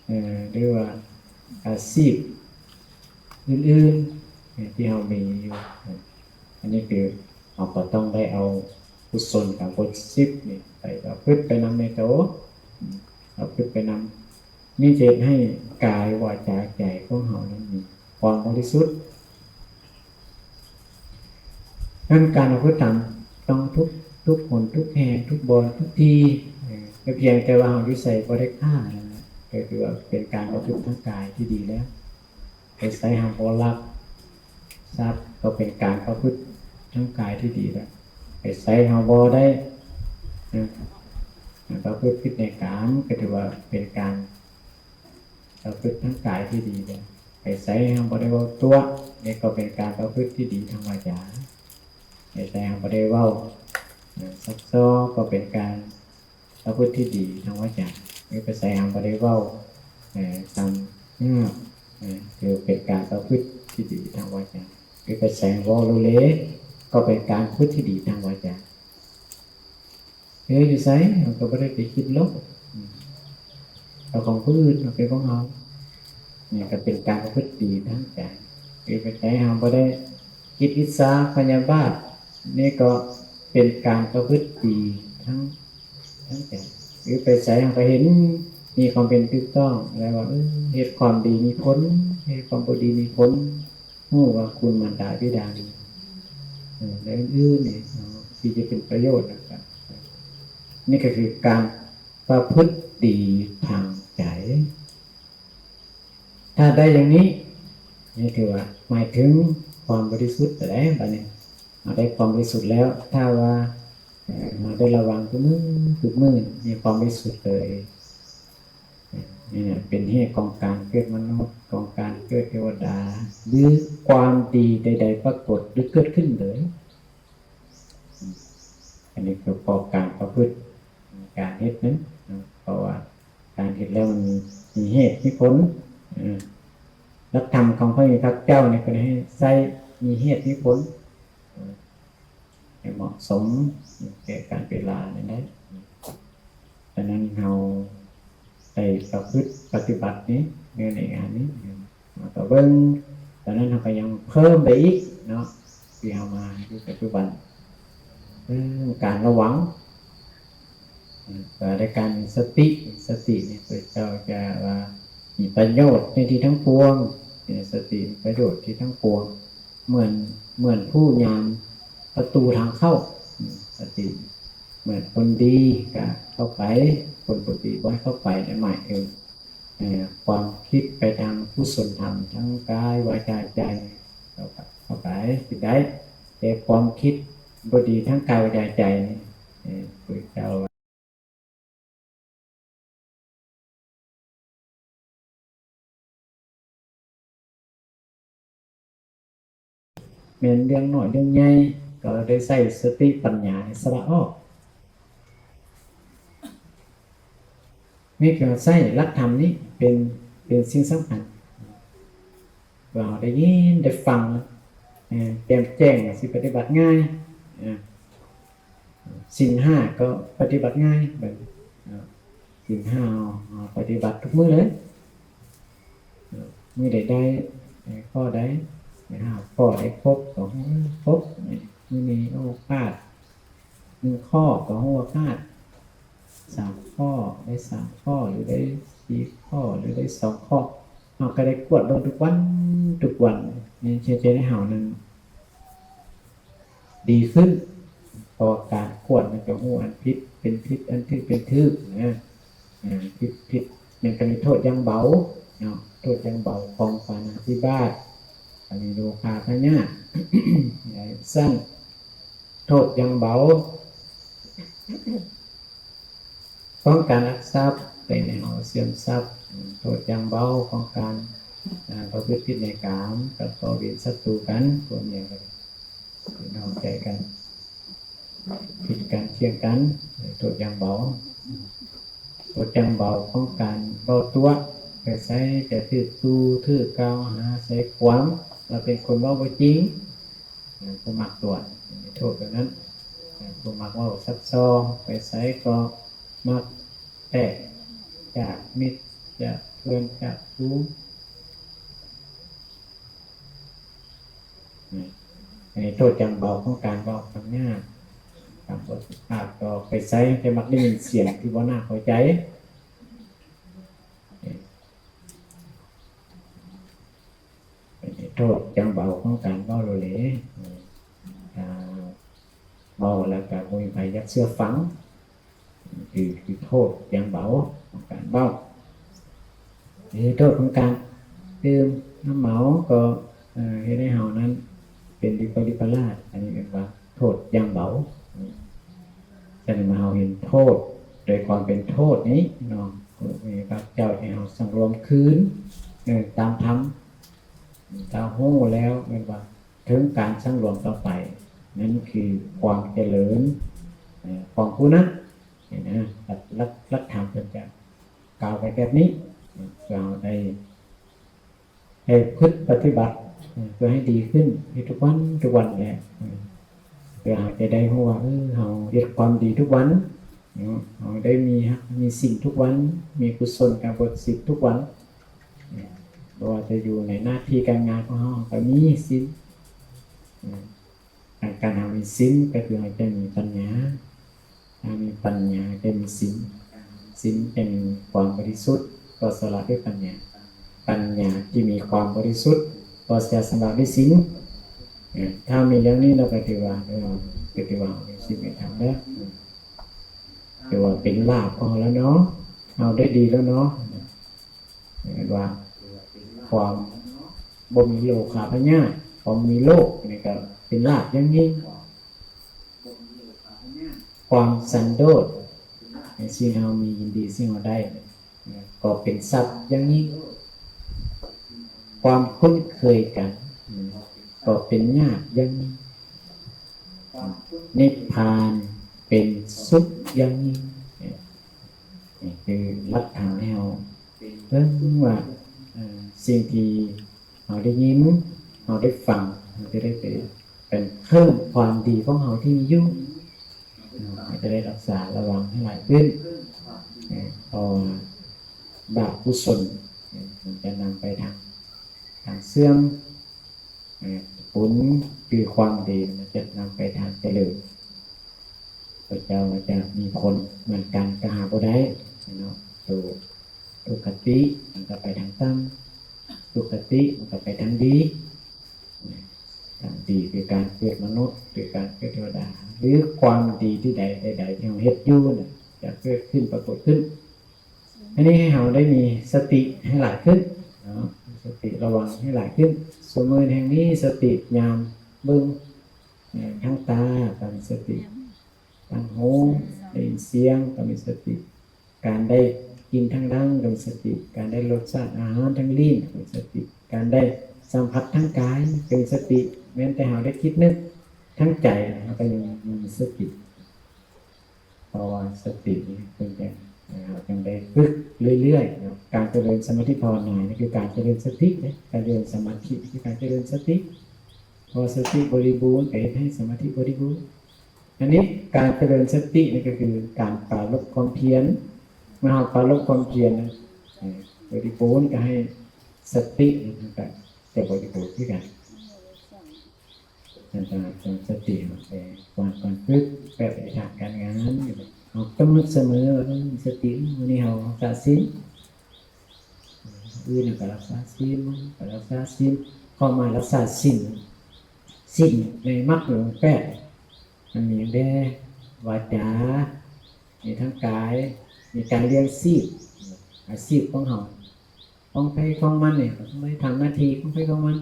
ເອີ ຫຼືວ່າອາຊີບອື່ນໆ ເອີ ທີ່ເຮົາມີຢູ່ ອັນນີ້ຄືເຮົາກໍຕ້ອງໄດ້ເອົາ ກຸສົນກຳບົດສິບນີ້ໄປປະພຶດໄປນຳໃນໂຕ ປະພຶດໄປນຳ ນີ້ຈະເຮັດໃຫ້ກາຍ ວາຈາ ໃຈຂອງເຮົານັ້ນມີຄວາມບໍລິສຸດ. ນັ້ນການປະພຶດທຳຕ້ອງທຸກ ທຸກຫົນ ທຸກແຫ່ງ ທຸກບ່ອນ ທຸກທີ່ ເອີ ແຕ່ພຽງແຕ່ວ່າເຮົາຢູ່ໃສບໍ່ໄດ້ຂ້ານັ້ນແຫຼະ ກໍຖືວ່າເປັນການປະພຶດທາງກາຍທີ່ດີແລ້ວ. ໄປໃສເຮົາບໍ່ລັກຊັບ ກໍເປັນການປະພຶດທາງກາຍທີ່ດີແລ້ວ. ໄປໃສເຮົາບໍ່ໄດ້ ນະ ປະພຶດຜິດໃນກາມ ກໍຖືວ່າເປັນການປະພຶດທາງກາຍທີ່ດີແລ້ວ. ໄປໃສເຮົາບໍ່ໄດ້ເວົ້າຕົວະ ນີ້ກໍເປັນການປະພຶດທີ່ດີທາງວາຈາ. ໄປໃສເຮົາບໍ່ໄດ້ເວົ້າ ນະ ຊັກຊໍ ກໍເປັນການ ປະພຶດທີ່ດີທາງວາຈາ ຫຼືໄປໃສເຮົາບໍ່ໄດ້ເວົ້າ ເອີ ຕຳຍາບ ເອີ ຖືເປັນການປະພຶດທີ່ດີທາງວາຈາ ຫຼືໄປໃສເວົ້າໂລເລ ກໍເປັນການປະພຶດທີ່ດີທາງວາຈາ. ເອີ ຢູ່ໃສເຮົາກໍບໍ່ໄດ້ໄປຄິດລົບ ເອົາຂອງຜູ້ອື່ນມາເປັນຂອງເຮົາ ນີ້ກໍເປັນການປະພຶດດີທາງໃຈ. ຫຼືໄປໃສເຮົາບໍ່ໄດ້ຄິດອິດສາພະຍາບາດ ນີ້ກໍເປັນການປະພຶດດີທາງ ທັງໃຈ ຫຼືໄປໃສເຮົາກໍເຫັນມີຄວາມເປັນຖືກຕ້ອງ ແລະວ່າ ເອີ ເຮັດຄວາມດີມີຜົນ ເຮັດຄວາມບໍ່ດີມີຜົນ ຮູ້ວ່າຄຸນມານດາບິດາດີ ເອີ ແລະອື່ນໆນີ້ເນາະ ທີ່ຈະເປັນປະໂຫຍດນຳກັນ. ນີ້ກໍຄືການ ປະພຶດດີທາງໃຈ. ຖ້າໄດ້ຢ່າງນີ້ ນີ້ຖືວ່າໝາຍເຖິງຄວາມບໍລິສຸດແລ້ວ. ບາດນີ້ເຮົາໄດ້ຄວາມບໍລິສຸດແລ້ວ, ຖ້າວ່າ ເອີ ເຮົາໄດ້ລະວັງທຸກມື້ ທຸກມື້ ມີຄວາມບໍລິສຸດເລີຍ, ນີ້ນະ ເປັນເຫດຂອງການເກີດມະນຸດ, ຂອງການເກີດເທວະດາ ຫຼື ຄວາມດີໃດໆປາກົດ ຫຼື ເກີດຂຶ້ນເລີຍ. ອັນນີ້ຄືຂໍ້ການປະພຶດ ການເຮັດນັ້ນເນາະ, ເພາະວ່າການເຮັດແລ້ວມັນມີເຫດມີຜົນ. ເອີ ຫຼັກທຳຂອງພະຜູ້ມີພະພາກເຈົ້ານີ້ເພິ່ນໃຫ້ໃຊ້ມີເຫດມີຜົນ, ເອີ ໃຫ້ເໝາະສົມແກ່ການເວລານັ້ນໄດ໋. ສະນັ້ນເຮົາໄດ້ປະພຶດປະຕິບັດນີ້ ໃນງານນີ້ ເຮົາກໍເບິ່ງ, ສະນັ້ນເຮົາກໍຍັງເພີ່ມໄປອີກເນາະ ທີ່ເຮົາມາຢູ່ປັດຈຸບັນ ເລື່ອງການລະວັງ ເອີ ໃນການມີສະຕິ. ສະຕິນີ້ພະເຈົ້າຈະວ່າມີປະໂຫຍດໃນທີ່ທັງປວງ, ສະຕິມີປະໂຫຍດທີ່ທັງປວງ ເໝືອນ ເໝືອນຜູ້ຍາມປະຕູທາງເຂົ້າ. ສະຕິເໝືອນຄົນດີກະເຂົ້າໄປ, ຄົນບໍ່ດີບໍ່ໃຫ້ເຂົ້າໄປ. ນັ້ນໝາຍເຖິງ ເອີ ຄວາມຄິດໄປທາງກຸສົນທຳ ທັງກາຍ ວາຈາ ໃຈ ເຂົ້າໄປ ເຂົ້າໄປ ຄິດໄດ້, ແຕ່ຄວາມຄິດບໍ່ດີທາງກາຍ ວາຈາ ໃຈນີ້ ເອີ ພະເຈົ້າ ແມ່ນເລື່ອງນ້ອຍເລື່ອງໃຫຍ່ ກໍໄດ້ໃຊ້ສະຕິປັນຍາໃຫ້ສະຫຼະອອກ. ນີ້ຄືໃຊ້ຫຼັກທຳນີ້ເປັນ ເປັນສິ່ງສຳຄັນ ເພື່ອເຮົາໄດ້ຍິນໄດ້ຟັງ ເອີ ແຈ່ມແຈ້ງ ຊິປະຕິບັດງ່າຍ. ເອີ ສິນຫ້າກໍປະຕິບັດງ່າຍ ແບບ ເນາະ ສິນຫ້າເຮົາ ເຮົາປະຕິບັດທຸກມື້ເລີຍ ເນາະ ມື້ໃດໄດ້ ໄດ້ຂໍ້ໃດ ໄດ້ຫ້າຂໍ້ ໄດ້ຄົບ ກໍຮູ້ຄົບ ມື້ນີ້ ໂອ້ ຂາດໜຶ່ງຂໍ້ ກໍຮູ້ວ່າຂາດສາມຂໍ້ ໄດ້ສາມຂໍ້ ຫຼືໄດ້ສີ່ຂໍ້ ຫຼືໄດ້ສອງຂໍ້. ເຮົາກໍໄດ້ກວດເບິ່ງທຸກວັນ ທຸກວັນ ໃນຈິດໃຈເຮົານັ້ນດີຂຶ້ນ ເພາະວ່າການກວດມັນຈະຮູ້ອັນຜິດເປັນຜິດ ອັນຖືກເປັນຖືກນະ. ອາ ຜິດ ຜິດ ມັນກໍມີໂທດຢ່າງເບົາເນາະ ໂທດຢ່າງເບົາຂອງປານາທິບາດ ກໍມີໂລຄາພະຍາດ ຊັ້ນ ໂທດຢ່າງເບົາ ຂອງການລັກຊັບ ເຮັດໃຫ້ເຮົາເສື່ອມຊັບ, ໂທດຢ່າງເບົາຂອງການ ອາ ປະພຶດຜິດໃນກາມ ກັບຕໍ່ເວນສັດຕູກັນ ຜົວເມຍກັນ ເປັນນ້ອງໃຈກັນ ຜິດກັນ ທ່ຽງກັນ ໂທດຢ່າງເບົາ. ໂທດຢ່າງເບົາຂອງການເວົ້າຕົວະ ໄປໃສຈະຖືກຂູ່ຖືກກ່າວຫາໃສ່ຄວາມວ່າເປັນຄົນເວົ້າບໍ່ຈິງ. ຜູ້ມັກຕົວະ ໂທດແບບນັ້ນ. ຜູ້ມັກເວົ້າຊັກຊໍ ໄປໃສກໍມັກແຕກຈາກມິດຈາກເພື່ອນຈາກຄູ່. ອັນນີ້ໂທດຢ່າງເບົາຂອງການເວົ້າຄຳຫຍາບ ຄຳບໍ່ສຸພາບ ກໍໄປໃສແຕ່ມັກໄດ້ຍິນສຽງທີ່ບໍ່ໜ້າພໍໃຈ. ໂທດຢ່າງເບົາຂອງການເວົ້າໂລເລ ຖ້າເວົ້າແລ້ວກໍບໍ່ມີໃຜຢາກເຊື່ອຟັງ ຄື ຄືໂທດຢ່າງເບົາຂອງການເວົ້າ. ໂທດຂອງການດື່ມນ້ຳເມົາກໍ ເອີ ເຮັດໃຫ້ເຮົານັ້ນເປັນວິປະລິດປະຫຼາດ ອັນນີ້ເອີ້ນວ່າໂທດຢ່າງເບົາ. ສະນັ້ນເຮົາເຫັນໂທດໂດຍຄວາມເປັນໂທດນີ້ເນາະ ພະເຈົ້າໃຫ້ເຮົາສັງລວມຄືນ ເອີ ຕາມທຳ. ຖ້າຮູ້ແລ້ວແມ່ນວ່າເຖິງການສັງລວມຕໍ່ໄປ ນັ້ນຄືຄວາມຈະເລີນ ເອີ ຂອງຜູ້ນັ້ນ ນີ້ນະ. ຫຼັກ ຫຼັກ ຫຼັກທຳເພິ່ນຈະກ່າວໄປແບບນີ້ ເພື່ອເຮົາໄດ້ ໃຫ້ຝຶກປະຕິບັດ ເພື່ອໃຫ້ດີຂຶ້ນ ເຮັດທຸກວັນ ທຸກວັນແຫຼະ ເພື່ອເຮົາຈະໄດ້ຮູ້ວ່າ ເອີ ເຮົາເຮັດຄວາມດີທຸກວັນເນາະ ເຮົາໄດ້ມີ ມີສິນທຸກວັນ ມີກຸສົນການບົດສິນທຸກວັນ. ບໍ່ວ່າຈະຢູ່ໃນໜ້າທີ່ການງານຂອງເຮົາ ເຮົາກໍມີສິນ. ການ ການເຮົາມີສິນກໍຄືເຮົາຈະມີປັນຍາ ຖ້າມີປັນຍາຈະມີສິນ ສິນຈະມີຄວາມບໍລິສຸດ ກໍສະຫຼະດ້ວຍປັນຍາ ປັນຍາທີ່ມີຄວາມບໍລິສຸດກໍຈະສະຫຼະດ້ວຍສິນ. ເອີ ຖ້າມີຢ່າງນີ້ແລ້ວກໍຖືວ່າ ເອີ ກໍຖືວ່າເຮົາມີສິນມີທຳແລ້ວ. ຖືວ່າເປັນລາບຂອງເຮົາແລ້ວເນາະ, ເຮົາໄດ້ດີແລ້ວເນາະ. ເອີ້ນວ່າຄວາມບໍ່ມີໂລຄາພະຍາດ, ຄວາມມີໂລກນີ້ກໍເປັນລາບຢ່າງຍິ່ງ. ຄວາມສັນໂດດໃນສິ່ງເຮົາມີ, ຍິນດີສິ່ງເຮົາໄດ້ ກໍເປັນຊັບຢ່າງຍິ່ງ. ຄວາມຄຸ້ນເຄີຍກັນກໍເປັນຍາກຢ່າງຍິ່ງ. ນິບພານເປັນສຸກຢ່າງຍິ່ງ. ນີ້ຄືຫຼັກຖານໃຫ້ເຮົາເບິ່ງວ່າ ເອີ ສິ່ງທີ່ເຮົາໄດ້ຍິນ, ເຮົາໄດ້ຟັງ, ເຮົາຈະໄດ້ໄປ ເປັນເພີ່ມຄວາມດີຂອງເຮົາທີ່ມີຢູ່. ເຮົາຈະໄດ້ຮັກສາລະວັງໃຫ້ຫຼາຍຂຶ້ນ. ເອີ ເພາະວ່າບາບກຸສົນ ມັນຈະນຳໄປທາງ ທາງເສື່ອມ. ເອີ ບຸນຄືຄວາມດີ ມັນຈະນຳໄປທາງຈະເລີນ. ພະເຈົ້າວ່າຈະມີຜົນເໝືອນກັນກໍຫາບໍ່ໄດ້ເນາະ. ໂຕ ທຸກຄະຕິມັນກໍໄປທາງຕ່ຳ, ສຸຄະຕິມັນກໍໄປທາງດີ. ທາງດີຄືການເກີດມະນຸດ ຫຼື ການເກີດເທວະດາ ຫຼື ຄວາມດີທີ່ໃດໃດໆທີ່ເຮົາເຮັດຢູ່ນະ ຈະເກີດຂຶ້ນປາກົດຂຶ້ນ. ອັນນີ້ໃຫ້ເຮົາໄດ້ມີສະຕິໃຫ້ຫຼາຍຂຶ້ນເນາະ, ສະຕິລະວັງໃຫ້ຫຼາຍຂຶ້ນ. ຊຸມື້ແຫ່ງນີ້ສະຕິຍາມເບິ່ງ ເອີ ທາງຕາກໍມີສະຕິ, ທາງຫູໄດ້ຍິນສຽງກໍມີສະຕິ, ການໄດ້ກິ່ນທາງດັງກໍມີສະຕິ, ການໄດ້ລົດຊາດອາຫານທາງລີ້ນກໍມີສະຕິ, ການໄດ້ສຳຜັດທາງກາຍກໍມີສະຕິ. ແມ່ນແຕ່ເຮົາໄດ້ຄິດນຶກທາງໃຈ ເຮົາກໍຍັງມີສະຕິ. ເພາະວ່າສະຕິນີ້ເພິ່ນຈະ ເຮົາຈັ່ງໄດ້ຝຶກເລື້ອຍໆເນາະ. ການຈະເລີນສະມາທິພາວະນານີ້ຄືການຈະເລີນສະຕິເດ້, ການຈະເລີນສະມາທິນີ້ຄືການຈະເລີນສະຕິ. ເພາະວ່າສະຕິບໍລິບູນກໍເຮັດໃຫ້ສະມາທິບໍລິບູນ. ອັນນີ້ການຈະເລີນສະຕິນີ້ກໍຄືການປາລົບຄວາມພຽນ. ເມື່ອເຮົາປາລົບຄວາມພຽນນະ ເອີ ບໍລິບູນກໍໃຫ້ສະຕິ ມັນກໍຈະບໍລິບູນຄືກັນ. ອັນຕະລາຍຂອງສະຕິ ແບບການຝຶກ ແບບອະທິຖານການງານ ເຮົາກຳນົດສະເໝີວ່າ ເອີ ມີສະຕິ ມື້ນີ້ເຮົາຮັກສາສິນ, ມື້ອື່ນເຮົາກໍຮັກສາສິນ, ກໍຮັກສາສິນ. ຄວາມໝາຍຮັກສາສິນ, ສິນໃນມັກມີອົງແປດ ມັນມີຫຍັງແດ່? ວາຈາ, ມີທາງກາຍ, ມີການລ້ຽງຊີບ, ອາຊີບຂອງເຮົາ ຂອງໃຜຂອງມັນນີ້ ໄດ້ທຳໜ້າທີ່ຂອງໃຜຂອງມັນ.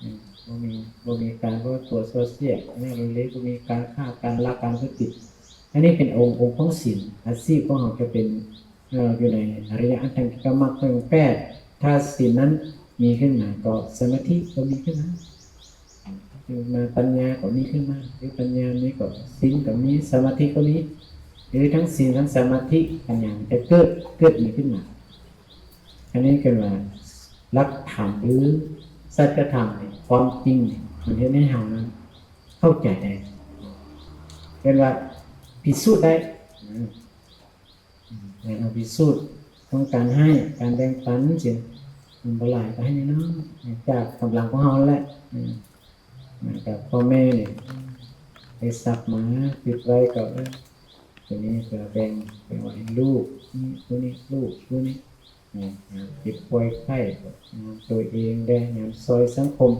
ອືມ ບໍ່ມີ ບໍ່ມີການເວົ້າຕົວະສ່ວະສຽດ ແນວເລວ ບໍ່ມີການຄ້າ ການລັກ ການທຸດຈະລິດ. ອັນນີ້ເປັນອົງ ອົງຂອງສິນ. ອາຊີບຂອງເຮົາຈະເປັນ ເອີ ຢູ່ໃນອະລິຍະອັດຖັງກິກະມັກທັງແປດ. ຖ້າສິນນັ້ນມີຂຶ້ນມາ ກໍສະມາທິກໍມີຂຶ້ນມາ. ມາປັນຍາກໍມີຂຶ້ນມາ, ຫຼື ປັນຍາມີກໍສິນກໍມີ, ສະມາທິກໍມີ, ຫຼື ທັງສິນ ທັງສະມາທິ ປັນຍາມັນຈະເກີດ ເກີດມີຂຶ້ນມາ. ອັນນີ້ເອີ້ນວ່າຫຼັກທຳ ຫຼື ສັດຈະທຳນີ້ ຄວາມຈິງນີ້ ມັນເຮັດໃຫ້ເຮົານັ້ນເຂົ້າໃຈໄດ້, ເອີ້ນວ່າພິສູດໄດ້. ອືມ ໃຫ້ເຮົາພິສູດຂອງການໃຫ້ ການແບ່ງປັນ ຈັ່ງມັນບໍ່ຫຼາຍກໍໃຫ້ນ້ອຍໆ ຈາກກຳລັງຂອງເຮົານັ້ນແຫຼະ. ອືມ ແລ້ວກໍພໍ່ແມ່ນີ້ໄດ້ຊັບມາ ຄິດໄວ້ກໍ ເອີ ຕົວນີ້ກໍແບ່ງ ແບ່ງໄວ້ໃຫ້ລູກ ນີ້ ຕົວນີ້ລູກ ຕົວນີ້ ຍາມເຈັບປ່ວຍໄຂ້ ຍາມຕົວເອງແດ່ ຍາມຊ່ອຍສັງຄົມ.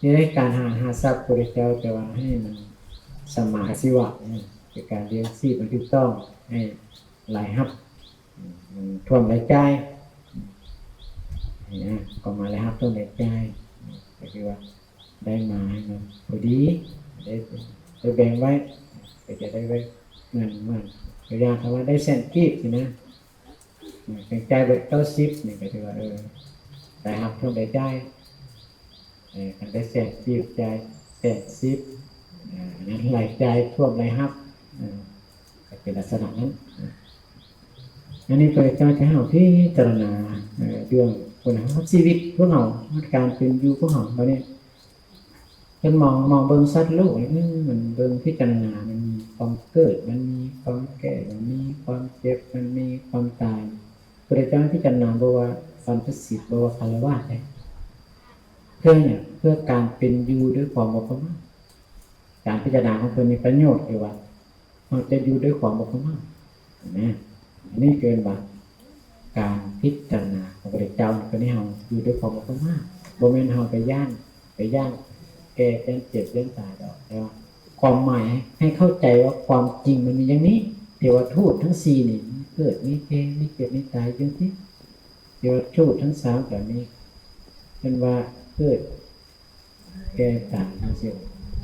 ນີ້ແຫຼະ ການຫາ ຫາຊັບ ພະພຸດທະເຈົ້າຈະວ່າໃຫ້ມັນສຳມາອາຊີວະ ຄືການລ້ຽງຊີບອັນຖືກຕ້ອງ ໃຫ້ລາຍຮັບ ມັນຖ້ວມລາຍຈ່າຍ ນີ້ນະ. ຄວາມໝາຍລາຍຮັບຖ້ວມລາຍຈ່າຍ ກໍຄືວ່າໄດ້ມາໃຫ້ມັນພໍດີ ໄດ້ ໄດ້ແບ່ງໄວ້ ກໍຈະໄດ້ໄວ້ເໝືອນ ເໝືອນຕົວຢ່າງ ຖ້າວ່າໄດ້ແສນກີບຊີ້ນະ ເອີ ຈັ່ງຈ່າຍເບິດເກົ້າສິບນີ້ ກໍຖືວ່າ ເອີ ລາຍຮັບຖ້ວມລາຍຈ່າຍ. ເອີ ຄັນໄດ້ແສນກີບ ຈ່າຍແສນສິບ ເອີ ອັນນັ້ນລາຍຈ່າຍຖ້ວມລາຍຮັບ ເອີ ກໍເປັນລັກສະນະນັ້ນ. ອັນນີ້ພະເຈົ້າຈະໃຫ້ເຮົາພິຈາລະນາ ເອີ ເລື່ອງຄຸນນະພາບຊີວິດພວກເຮົາ ການເປັນຢູ່ຂອງເຮົາ. ບັດນີ້ ເພິ່ນມອງ ມອງເບິ່ງສັດໂລກນີ້ ເອີ ມັນເບິ່ງພິຈາລະນາ ມັນມີຄວາມເກີດ ມັນມີຄວາມແກ່ ມັນມີຄວາມເຈັບ ມັນມີຄວາມຕາຍ. ພະພຸດທະເຈົ້າພິຈາລະນາບໍ່ວ່າບັນພະສິດ ບໍ່ວ່າຄາລະວາດໃດ ເພື່ອຫຍັງ? ເພື່ອການເປັນຢູ່ດ້ວຍຄວາມບໍ່ປະໝາດ. ການພິຈາລະນາຂອງເພິ່ນມີປະໂຫຍດ ຄືວ່າ ເຮົາຈະຢູ່ດ້ວຍຄວາມບໍ່ປະໝາດນະ. ອັນນີ້ເອີ້ນວ່າການພິຈາລະນາຂອງພະພຸດທະເຈົ້າ ເພິ່ນໃຫ້ເຮົາຢູ່ດ້ວຍຄວາມບໍ່ປະໝາດ, ບໍ່ແມ່ນເຮົາໄປຢ້ານ ໄປຢ້ານແກ່ ຢ້ານເຈັບ ຢ້ານຕາຍດອກ. ແຕ່ວ່າຄວາມໝາຍໃຫ້ເຂົ້າໃຈວ່າຄວາມຈິງມັນມີຢ່າງນີ້, ເທວະທູດທັງສີ່ນີ້ ເກີດມີແກ່ ມີເຈັບມີຕາຍຢູ່ຕິ. ເທວະທູດທັງສາມກໍມີ ເພິ່ນວ່າເກີດ ແກ່ຕາຍ ຈັ່ງຊີ້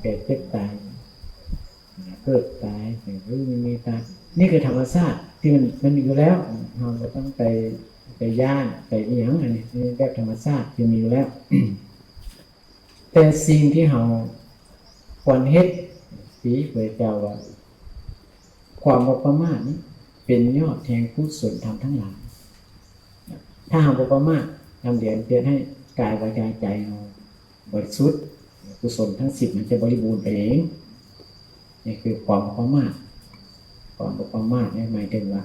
ແກ່ເຈັບຕາຍ ເກີດຕາຍ ເກີດມີຕາຍ ນີ້ຄືທຳມະຊາດທີ່ມັນ ມັນມີຢູ່ແລ້ວ ເຮົາບໍ່ຕ້ອງໄປ ໄປຢ້ານ ໄປອີ່ຫຍັງ ອັນນີ້ແບບທຳມະຊາດທີ່ມີຢູ່ແລ້ວ. ແຕ່ສິ່ງທີ່ເຮົາຄວນເຮັດ ທີ່ພະເຈົ້າວ່າ ຄວາມບໍ່ປະໝາດນີ້ເປັນຍອດແຫ່ງກຸສົນທຳທັງຫຼາຍ. ຖ້າເຮົາບໍ່ປະໝາດ ທຳດຽວເຮັດໃຫ້ກາຍ ວາຈາ ໃຈເຮົາບໍລິສຸດ ກຸສົນທັງສິບມັນຈະບໍລິບູນໄປເອງ. ນີ້ຄືຄວາມບໍ່ປະໝາດ. ຄວາມບໍ່ປະໝາດນີ້ໝາຍເຖິງວ່າ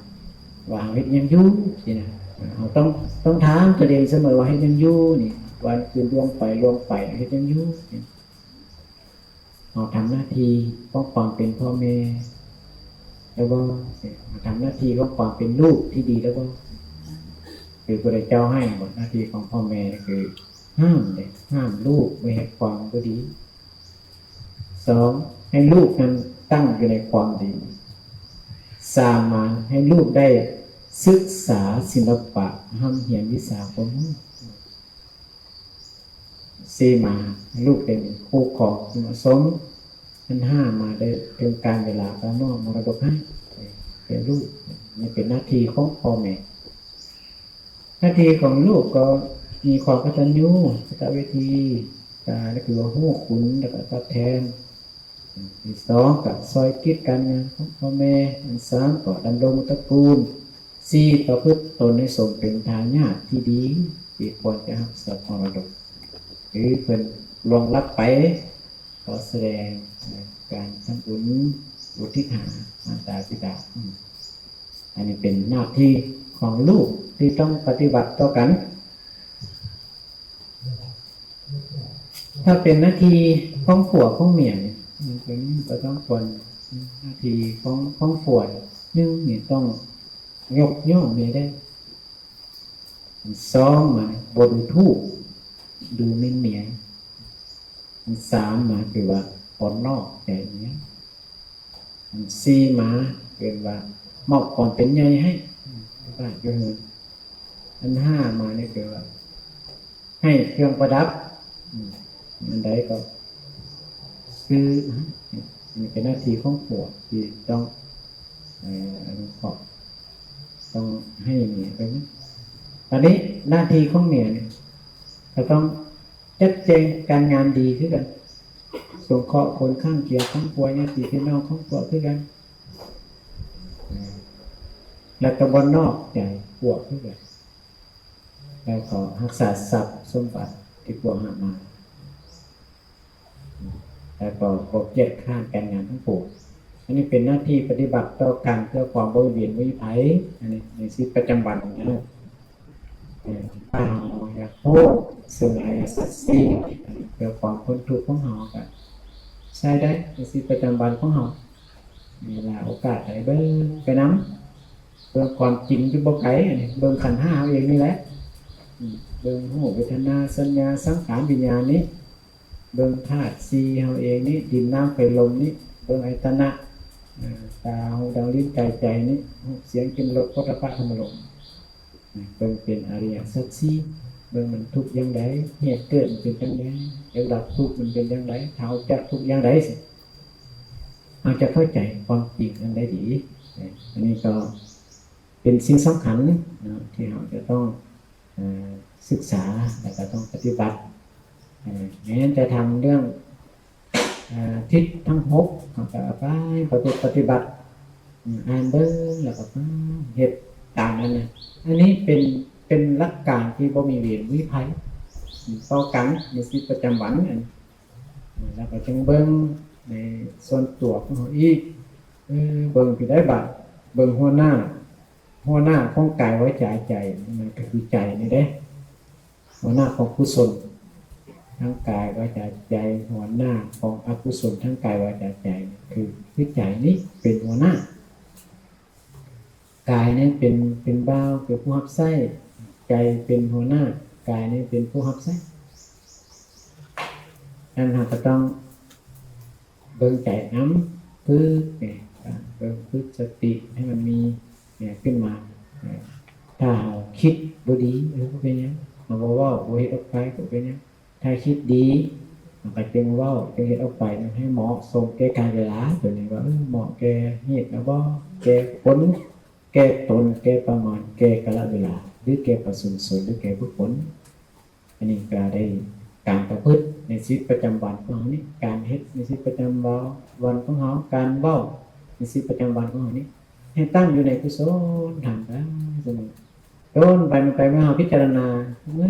ວ່າເຮົາເຮັດຫຍັງຢູ່ຊີ້ນະ. ເຮົາຕ້ອງ ຕ້ອງຖາມຕົວເອງສະເໝີວ່າເຮັດຫຍັງຢູ່ນີ້ ວັນຄືລ່ວງໄປລ່ວງໄປ ເຮັດຫຍັງຢູ່? ເຮົາທຳໜ້າທີ່ຂອງຄວາມເປັນພໍ່ແມ່ແລ້ວບໍ່? ເຮົາທຳໜ້າທີ່ຂອງຄວາມເປັນລູກທີ່ດີແລ້ວບໍ່? ຄືພະເຈົ້າໃຫ້ ໜ້າທີ່ຂອງພໍ່ແມ່ຄືຫ້າມເດ້ ຫ້າມລູກບໍ່ເຮັດຄວາມບໍ່ດີ. ສອງ ໃຫ້ລູກນັ້ນຕັ້ງຢູ່ໃນຄວາມດີ. ສາມມາ ໃຫ້ລູກໄດ້ສຶກສາສິລະປະ ຮ່ຳຮຽນວິຊາຄວາມຮູ້. ສີ່ມາ ໃຫ້ລູກເປັນຄູ່ຄອງທີ່ເໝາະສົມ. ອັນຫ້າມາ ໄດ້ເຖິງການເວລາກໍມອບມໍລະດົກໃຫ້ແກ່ລູກ. ນີ້ເປັນໜ້າທີ່ຂອງພໍ່ແມ່. ໜ້າທີ່ຂອງລູກກໍມີຄວາມກະຕັນຍູ ກະຕະເວທີ ກະຄືວ່າຮູ້ຄຸນ ແລ້ວກໍຕອບແທນ. ອັນທີສອງກໍຊ່ອຍກິດການງານຂອງພໍ່ແມ່. ອັນສາມກໍດຳລົງຕະກູນ. ສີ່ປະພຶດຕົນໃຫ້ສົມເປັນທາຍາດທີ່ດີ ທີ່ຄວນຈະຮັບຊອບມໍລະດົກ ຫຼືເພິ່ນລ່ວງລັບໄປ ກໍສະແດງການທຳບຸນອຸທິດຫາມາດຕາບິດາ. ອັນນີ້ເປັນໜ້າທີ່ຂອງລູກທີ່ຕ້ອງປະຕິບັດຕໍ່ກັນ. ຖ້າເປັນໜ້າທີ່ຂອງຜົວຂອງເມຍນີ້ ມັນກໍມີປະຈຳຄວນ ໜ້າທີ່ຂອງ ຂອງຜົວ ໜຶ່ງນີ້ຕ້ອງຍົກຍ້ອງເມຍໄດ້. ອັນສອງມາ ບໍ່ດູຖູກ ດູໝິ່ນເມຍ. ອັນສາມມາ ຄືວ່າບໍ່ນອກໃຈເມຍ. ອັນສີ່ມາ ເອີ້ນວ່າມອບຄວາມເປັນໃຫຍ່ໃຫ້ບ້ານຢູ່ເຮືອນ. ອັນຫ້າມານີ້ຄືວ່າໃຫ້ເຄື່ອງປະດັບ ອັນໃດກໍຊື້ໃຫ້. ອັນນີ້ເປັນໜ້າທີ່ຂອງຜົວທີ່ຕ້ອງ ເອີ ອະນຸເຄາະ ຕ້ອງໃຫ້ເມຍໄປນຳ. ອັນນີ້ໜ້າທີ່ຂອງເມຍນີ້ ກໍຕ້ອງຈັດແຈງການງານດີຄືກັນ ສົງເຄາະຄົນຂ້າງຄຽງຂອງຜົວ ຍາດຕິພີ່ນ້ອງຂອງຜົວຄືກັນ ແລ້ວກໍບໍ່ນອກໃຈຜົວຄືກັນ ແລ້ວກໍຮັກສາຊັບສົມບັດທີ່ຜົວຫາມາ ແລ້ວກໍບໍ່ກຽດຄ້ານການງານຂອງຜົວ. ອັນນີ້ເປັນໜ້າທີ່ປະຕິບັດຕໍ່ກັນເພື່ອຄວາມບໍ່ມີເວນບໍ່ມີໄພ. ອັນນີ້ໃນຊີວິດປະຈຳວັນນະ ເອີ ຖ້າເຮົາຢາກຮູ້ເຊິ່ງອະລິຍະສັດສີ່ ເພື່ອຄວາມພົ້ນທຸກຂອງເຮົາ ກໍໃຊ້ໄດ້ໃນຊີວິດປະຈຳວັນຂອງເຮົາ. ເວລາໂອກາດໃດເບິ່ງໄປນຳ ເບິ່ງຄວາມຈິງຢູ່ບໍ່ໄກ ອັນນີ້ເບິ່ງຂັນຫ້າເຮົາເອງນີ້ແຫຼະ ເບິ່ງຮູບ ເວທະນາ ສັນຍາ ສັງຂານ ວິນຍານນີ້ ເບິ່ງທາດສີ່ເຮົາເອງນີ້ ດິນ ນ້ຳ ໄຟ ລົມນີ້ ເບິ່ງອາຍຕະນະ ຕາ ຫູ ດາ ລີ້ນ ກາຍ ໃຈນີ້ ຮູບ ສຽງ ກິ່ນ ລົດ ໂຜດຖະພະ ທຳມະລົມ ເບິ່ງເປັນອະລິຍະສັດສີ່ ເບິ່ງມັນທຸກຢ່າງໃດ ເຫດເກີດມັນເປັນຈັ່ງໃດ ແລ້ວດັບທຸກມັນເປັນຢ່າງໃດ ຖ້າເຮົາຈັກທຸກຢ່າງໃດ ເຮົາຈະເຂົ້າໃຈຄວາມຈິງອັນໃດດີ. ອັນນີ້ກໍເປັນສິ່ງສຳຄັນເນາະ ທີ່ເຮົາຈະຕ້ອງ ເອີ ສຶກສາ ແລ້ວກໍຕ້ອງປະຕິບັດ. ເອີ ແມ່ນແຕ່ທາງເລື່ອງ ເອີ ທິດທັງຫົກ ເຮົາກໍເອົາໄປປະພຶດປະຕິບັດ ອ່ານເບິ່ງ ແລ້ວກໍເຮັດຕາມນັ້ນນະ. ອັນນີ້ເປັນ ເປັນຫຼັກການທີ່ບໍ່ມີເວນມີໄພຕໍ່ກັນໃນຊີວິດປະຈຳວັນ. ອັນ ແລ້ວກໍຈຶ່ງເບິ່ງໃນສ່ວນຕົວຂອງເຮົາອີກ ເອີ ເບິ່ງຢູ່ໄດ້ບາດ ເບິ່ງຫົວໜ້າ ຫົວໜ້າຂອງກາຍ ວາຈາ ໃຈ ມັນກໍຄືໃຈນີ້ເດ້. ຫົວໜ້າຂອງກຸສົນທາງກາຍ ວາຈາ ໃຈ ຫົວໜ້າຂອງອະກຸສົນທາງກາຍ ວາຈາ ໃຈ ຄື ຄືໃຈນີ້ເປັນຫົວໜ້າ. ກາຍນີ້ເປັນ ເປັນບ່າວ ເປັນຜູ້ຮັບໃຊ້, ໃຈເປັນຫົວໜ້າ, ກາຍນີ້ເປັນຜູ້ຮັບໃຊ້. ນັ້ນເຮົາກໍຕ້ອງເບິ່ງໃຈນຳ ຝຶກນີ້ ໃຈ ການເບິ່ງຝຶກສະຕິໃຫ້ມັນມີ ເອີ ຂຶ້ນມາ. ເອີ ຖ້າເຮົາຄິດບໍ່ດີ ເອີ ບໍ່ເປັນຫຍັງ, ເຮົາບໍ່ເວົ້າ ບໍ່ເຮັດອອກໄປ ກໍບໍ່ເປັນຫຍັງ. ຖ້າຄິດດີ ມັນກໍຈຶ່ງເວົ້າ ຈຶ່ງເຮັດອອກໄປໃຫ້ເໝາະສົມແກ່ການເວລາ. ຕົວນີ້ວ່າ ເອີ ເໝາະແກ່ເຫດແລ້ວບໍ່ ແກ່ຜົນ ແກ່ຕົນ ແກ່ປະມານ ແກ່ກາລະເວລາ ຫຼື ແກ່ປະຊາຊົນ ຫຼື ແກ່ບຸກຄົນ. ອັນນີ້ກໍໄດ້ການປະພຶດໃນຊີວິດປະຈຳວັນຂອງເຮົານີ້ ການເຮັດໃນຊີວິດປະຈຳວັນຂອງເຮົາ ການເວົ້າໃນຊີວິດປະຈຳວັນຂອງເຮົານີ້ ໃຫ້ຕັ້ງຢູ່ໃນກຸສົນທຳໄປເສມອ. ໂດນໄປ ມັນໄປ ເມື່ອເຮົາພິຈາລະນາ ເມື່ອ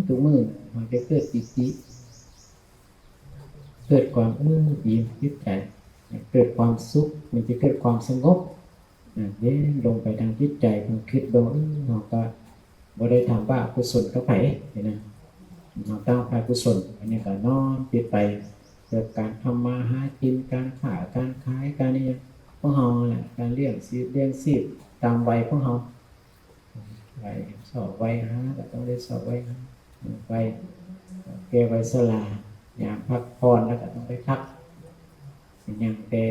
ທຸກມື້ ເຮົາຈະເກີດປີຕິ ເກີດຄວາມ ເອີ ດີໃນຈິດໃຈ ເກີດຄວາມສຸກ ມັນຈະເກີດຄວາມສະຫງົບ ເຢັນລົງໄປທາງຈິດໃຈ ເຮົາຄິດເບິ່ງ ເອີ ເຮົາກໍບໍ່ໄດ້ທຳບາບອະກຸສົນກັບໃຜນີ້ນະ ເຮົາຕັ້ງອະກຸສົນ. ອັນນີ້ກໍນ້ອມຈິດໄປເລື່ອງການທຳມາຫາກິນ ການຄ້າການຂາຍ ການອີ່ຫຍັງຂອງເຮົານັ້ນແຫຼະ ການລ້ຽງຊີບ ລ້ຽງຊີບຕາມໄວຂອງເຮົາ. ໄວຊອກໄວຫາ ກໍຕ້ອງໄດ້ຊອກໄວຫາ ໄວແກ່ໄວຊະລາ ຍາມພັກຜ່ອນແລ້ວກໍຕ້ອງໄດ້ພັກ ຍັງແຕ່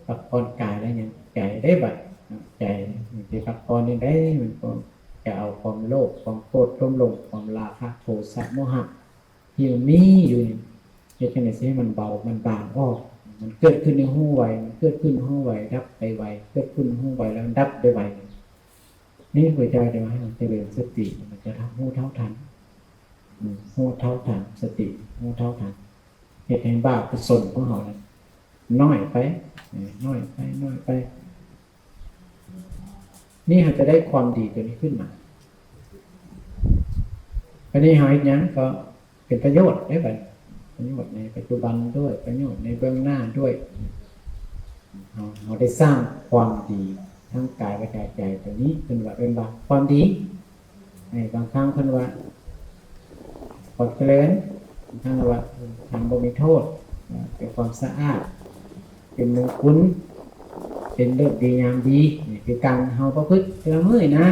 ພັກຜ່ອນກາຍແລ້ວຍັງໃຈເດ້ບັດ ໃຈມັນຊິພັກຜ່ອນຈັ່ງໃດ ມັນກໍຈະເອົາຄວາມໂລບ ຄວາມໂກດ ຄວາມຫຼົງ ຄວາມລາຄະ ໂທສະ ໂມຫະ ທີ່ມັນມີຢູ່ນີ້ ເຮັດຈັ່ງໃດຊິໃຫ້ມັນເບົາ ມັນບາງອອກ. ມັນເກີດຂຶ້ນໃນຮູ້ໄວ ມັນເກີດຂຶ້ນຮູ້ໄວ ດັບໄປໄວ ເກີດຂຶ້ນຮູ້ໄວ ແລ້ວດັບໄປໄວ. ນີ້ພະເຈົ້າຈະວ່າໃຫ້ເຮົາຈະເລີນສະຕິ ມັນຈະທັນ ຮູ້ເທົ່າທັນ ອືມ ຮູ້ເທົ່າທັນ ສະຕິ ຮູ້ເທົ່າທັນ ເຮັດໃຫ້ບາບອະກຸສົນຂອງເຮົານັ້ນນ້ອຍໄປ ເອີ ນ້ອຍໄປ ນ້ອຍໄປ. ນີ້ເຮົາຈະໄດ້ຄວາມດີຕົວນີ້ຂຶ້ນມາ. ບັດນີ້ເຮົາເຮັດຫຍັງກໍເປັນປະໂຫຍດເດ້ບັດນີ້ ປະໂຫຍດໃນປັດຈຸບັນດ້ວຍ ປະໂຫຍດໃນເບື້ອງໜ້າດ້ວຍ. ເຮົາ ເຮົາໄດ້ສ້າງຄວາມດີທັງກາຍ ວາຈາ ໃຈ ຕົວນີ້ ເພິ່ນວ່າ ເອີ້ນວ່າຄວາມດີ. ໃນບາງຄັ້ງເພິ່ນວ່າຄວາມຈະເລີນ ບາງຄັ້ງວ່າທຳບໍ່ມີໂທດ ເປັນຄວາມສະອາດ ເປັນມົງຄຸນ ເປັນເລີກດີງາມດີ. ນີ້ຄືການເຮົາປະພຶດແຕ່ລະມື້ນະ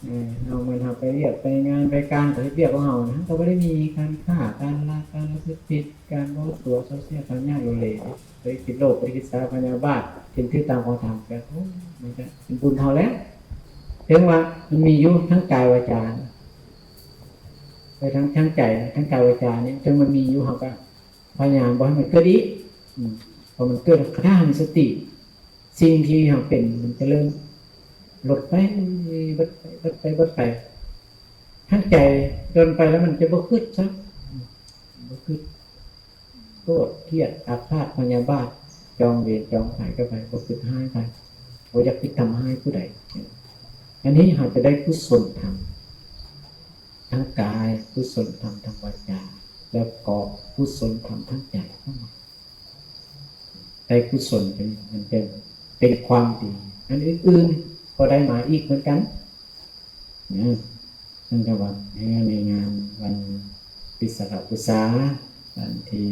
ເອີ ເຮົາ ເໝືອນເຮົາໄປວຽກໄປງານໄປການ ກໍເຮັດວຽກຂອງເຮົານະ ເຮົາກໍບໍ່ໄດ້ມີການຂ້າ ການລັກ ການປະພຶດຜິດ ການບໍ່ຕົວະ ສ່ອສຽວ ການຍາກໂລເລ ບໍ່ໄດ້ຄິດໂລບ ບໍ່ໄດ້ຄິດສາພະຍາບາດ ເປັນຖືກຕາມຂອງທຳ ກໍ ໂອ້ ມັນກໍເປັນບຸນເຮົາແລ້ວ. ເຖິງວ່າມັນມີຢູ່ທັງກາຍວາຈາ ໄປທາງ ທາງໃຈ ທັງກາຍວາຈານີ້ ເຖິງມັນມີຢູ່ ເຮົາກໍພະຍາຍາມບໍ່ໃຫ້ມັນເກີດອີກ. ອືມ ເພາະມັນເກີດ ຖ້າເຮົາມີສະຕິ ສິ່ງທີ່ເຮົາເປັນມັນຈະເລີ່ມລົດໄປ ເບິດໄປ ເບິດໄປ ເບິດໄປ. ທາງໃຈດົນໄປແລ້ວມັນຈະບໍ່ຄຶດຊ້ຳ ບໍ່ຄຶດ ໂກດ ກຽດ ອາຄາດ ພະຍາບາດ ຈອງເວນ ຈອງໄພກັບໃຜ ບໍ່ຄຶດຮ້າຍໃຜ ບໍ່ຢາກຄິດທຳຮ້າຍຜູ້ໃດ. ອັນນີ້ເຮົາຈະໄດ້ກຸສົນທຳທາງກາຍ ກຸສົນທຳທາງວາຈາ ແລ້ວກໍກຸສົນທຳທາງໃຈເຂົ້າມາ. ໄດ້ກຸສົນເປັນ ມັນເປັນ ເປັນຄວາມດີ ອັນອື່ນໆກໍໄດ້ມາອີກເໝືອນກັນນະ. ເຊິ່ງກໍວ່າໃນງານວັນວິສາຂະບູຊາ ວັນທີ່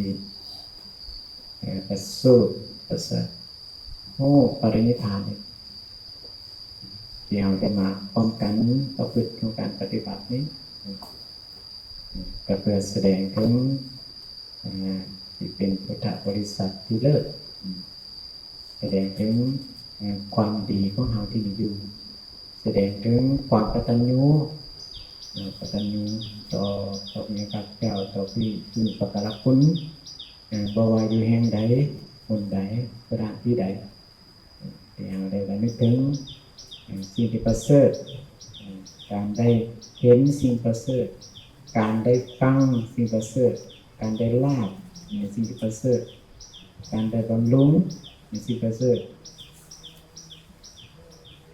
ເອີ ປະສູດ ປະສະ ໂອ້ ປະລິນິບພານ ທີ່ເຮົາໄດ້ມາພ້ອມກັນປະພຶດຂອງການປະຕິບັດນີ້ ກໍເພື່ອສະແດງເຖິງ ເອີ ທີ່ເປັນພຸດທະບໍລິສັດທີ່ເລີດ ສະແດງເຖິງ ເອີ ຄວາມດີຂອງເຮົາທີ່ມີຢູ່ ສະແດງເຖິງຄວາມກະຕັນຍູ ເອີ ກະຕັນຍູຕໍ່ ຕໍ່ພະຍາກາດເຈົ້າ ຕໍ່ຜູ້ມີອຸປະກາລະຄຸນ ເອີ ບໍ່ວ່າຢູ່ແຫ່ງໃດ ຫົນໃດ ສະຖານທີ່ໃດ ທີ່ເຮົາໄດ້ລະນຶກເຖິງ ເອີ ສິ່ງທີ່ປະເສີດ ເອີ ການໄດ້ເຫັນສິ່ງປະເສີດ ການໄດ້ຟັງສິ່ງປະເສີດ ການໄດ້ລາບໃນສິ່ງທີ່ປະເສີດ ການໄດ້ບຳລຸງໃນສິ່ງປະເສີດ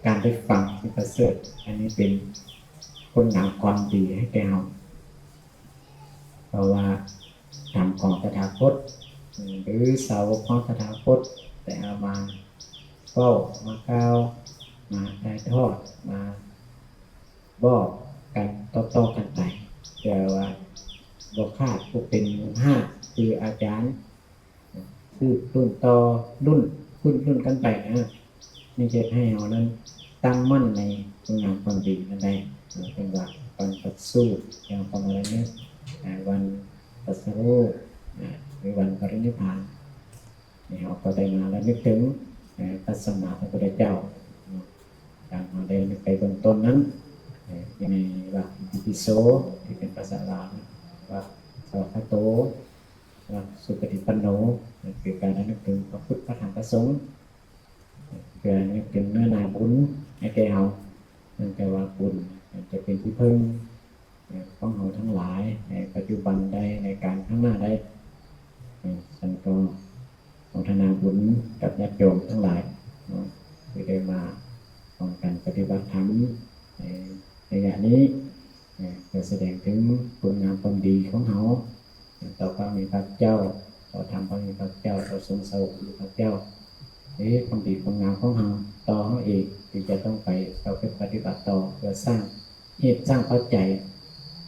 ການໄດ້ຟັງສິ່ງປະເສີດ. ອັນນີ້ເປັນຄຸນງາມຄວາມດີໃຫ້ແກ່ເຮົາ ເພາະວ່າທຳຂອງຕະຖາຄົດ ຫຼື ສາວົກຂອງຕະຖາຄົດ ໄດ້ເອົາມາເວົ້າ ມາກ່າວ ມາຖ່າຍທອດ ມາບອກກັນຕໍ່ໆກັນໄປ ແຕ່ວ່າບໍ່ຂາດຜູ້ເປັນຮາກ ຄືອາຈານ ສືບລຸ້ນຕໍ່ລຸ້ນ ລຸ້ນ ລຸ້ນກັນໄປນະ. ນີ້ເຮັດໃຫ້ເຮົານັ້ນຕັ້ງໝັ້ນໃນຄຸນງາມຄວາມດີນັ້ນໄດ້ ເປັນວ່າວັນປະສູດ ເຮົາກໍມາລະນຶກ ອາ ວັນຕັດສະຮູ້ ອາ ຫຼື ວັນປະລິນິບພານ ນີ້ເຮົາກໍໄດ້ມາລະນຶກເຖິງ ເອີ ຕັດສະມາ ພະພຸດທະເຈົ້າເນາະ. ດັ່ງເຮົາໄດ້ນຶກໄປເບື້ອງຕົ້ນນັ້ນ ເອີ ໃນວັກອິຕິປິໂສ ທີ່ເປັນພາສາລາວ ວັກສະວາກຂະໂຕ ວັກສຸປະຕິປັນໂນ ຄືການລະນຶກເຖິງພະພຸດ ພະທຳ ພະສົງ ເພື່ອນຶກເຖິງເນື້ອນາບຸນໃຫ້ແກ່ເຮົາ. ເນື່ອງຈາກວ່າບຸນຈະເປັນທີ່ເພິ່ງຂອງເຮົາທັງຫຼາຍໃນປັດຈຸບັນໄດ້ ໃນການຂ້າງໜ້າໄດ້. ເອີ ຊັ້ນກໍໂມທະນາບຸນກັບຍາດໂຍມທັງຫຼາຍເນາະ ທີ່ໄດ້ມາຮ່ວມກັນປະຕິບັດທຳໃນໄລຍະນີ້ ເພື່ອສະແດງເຖິງຄຸນງາມຄວາມດີຂອງເຮົາ ຕໍ່ພະຜູ້ມີພະພາກເຈົ້າ, ຕໍ່ທຳພະຜູ້ມີພະພາກເຈົ້າ, ຕໍ່ສົງສາວົກຜູ້ມີພະພາກເຈົ້າ. ເຮັດຄວາມດີຄວາມງາມຂອງເຮົາ ຕໍ່ເຮົາເອງ ທີ່ຈະຕ້ອງໄປປະພຶດປະຕິບັດຕໍ່ ເພື່ອສ້າງເຫດສ້າງປັດໄຈ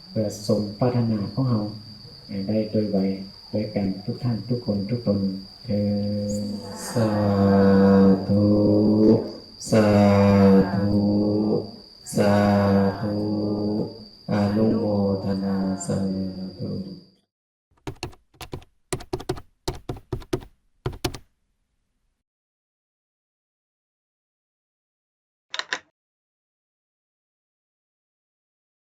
ເພື່ອສົມປາດຖະໜາຂອງເຮົາໃຫ້ໄດ້ໂດຍໄວ ດ້ວຍກັນທຸກທ່ານທຸກຄົນທຸກຕົນເທີ້ນ. ສາທຸ ສາທຸ ສາທຸ ອະນຸໂມທະນາ ສາທຸ.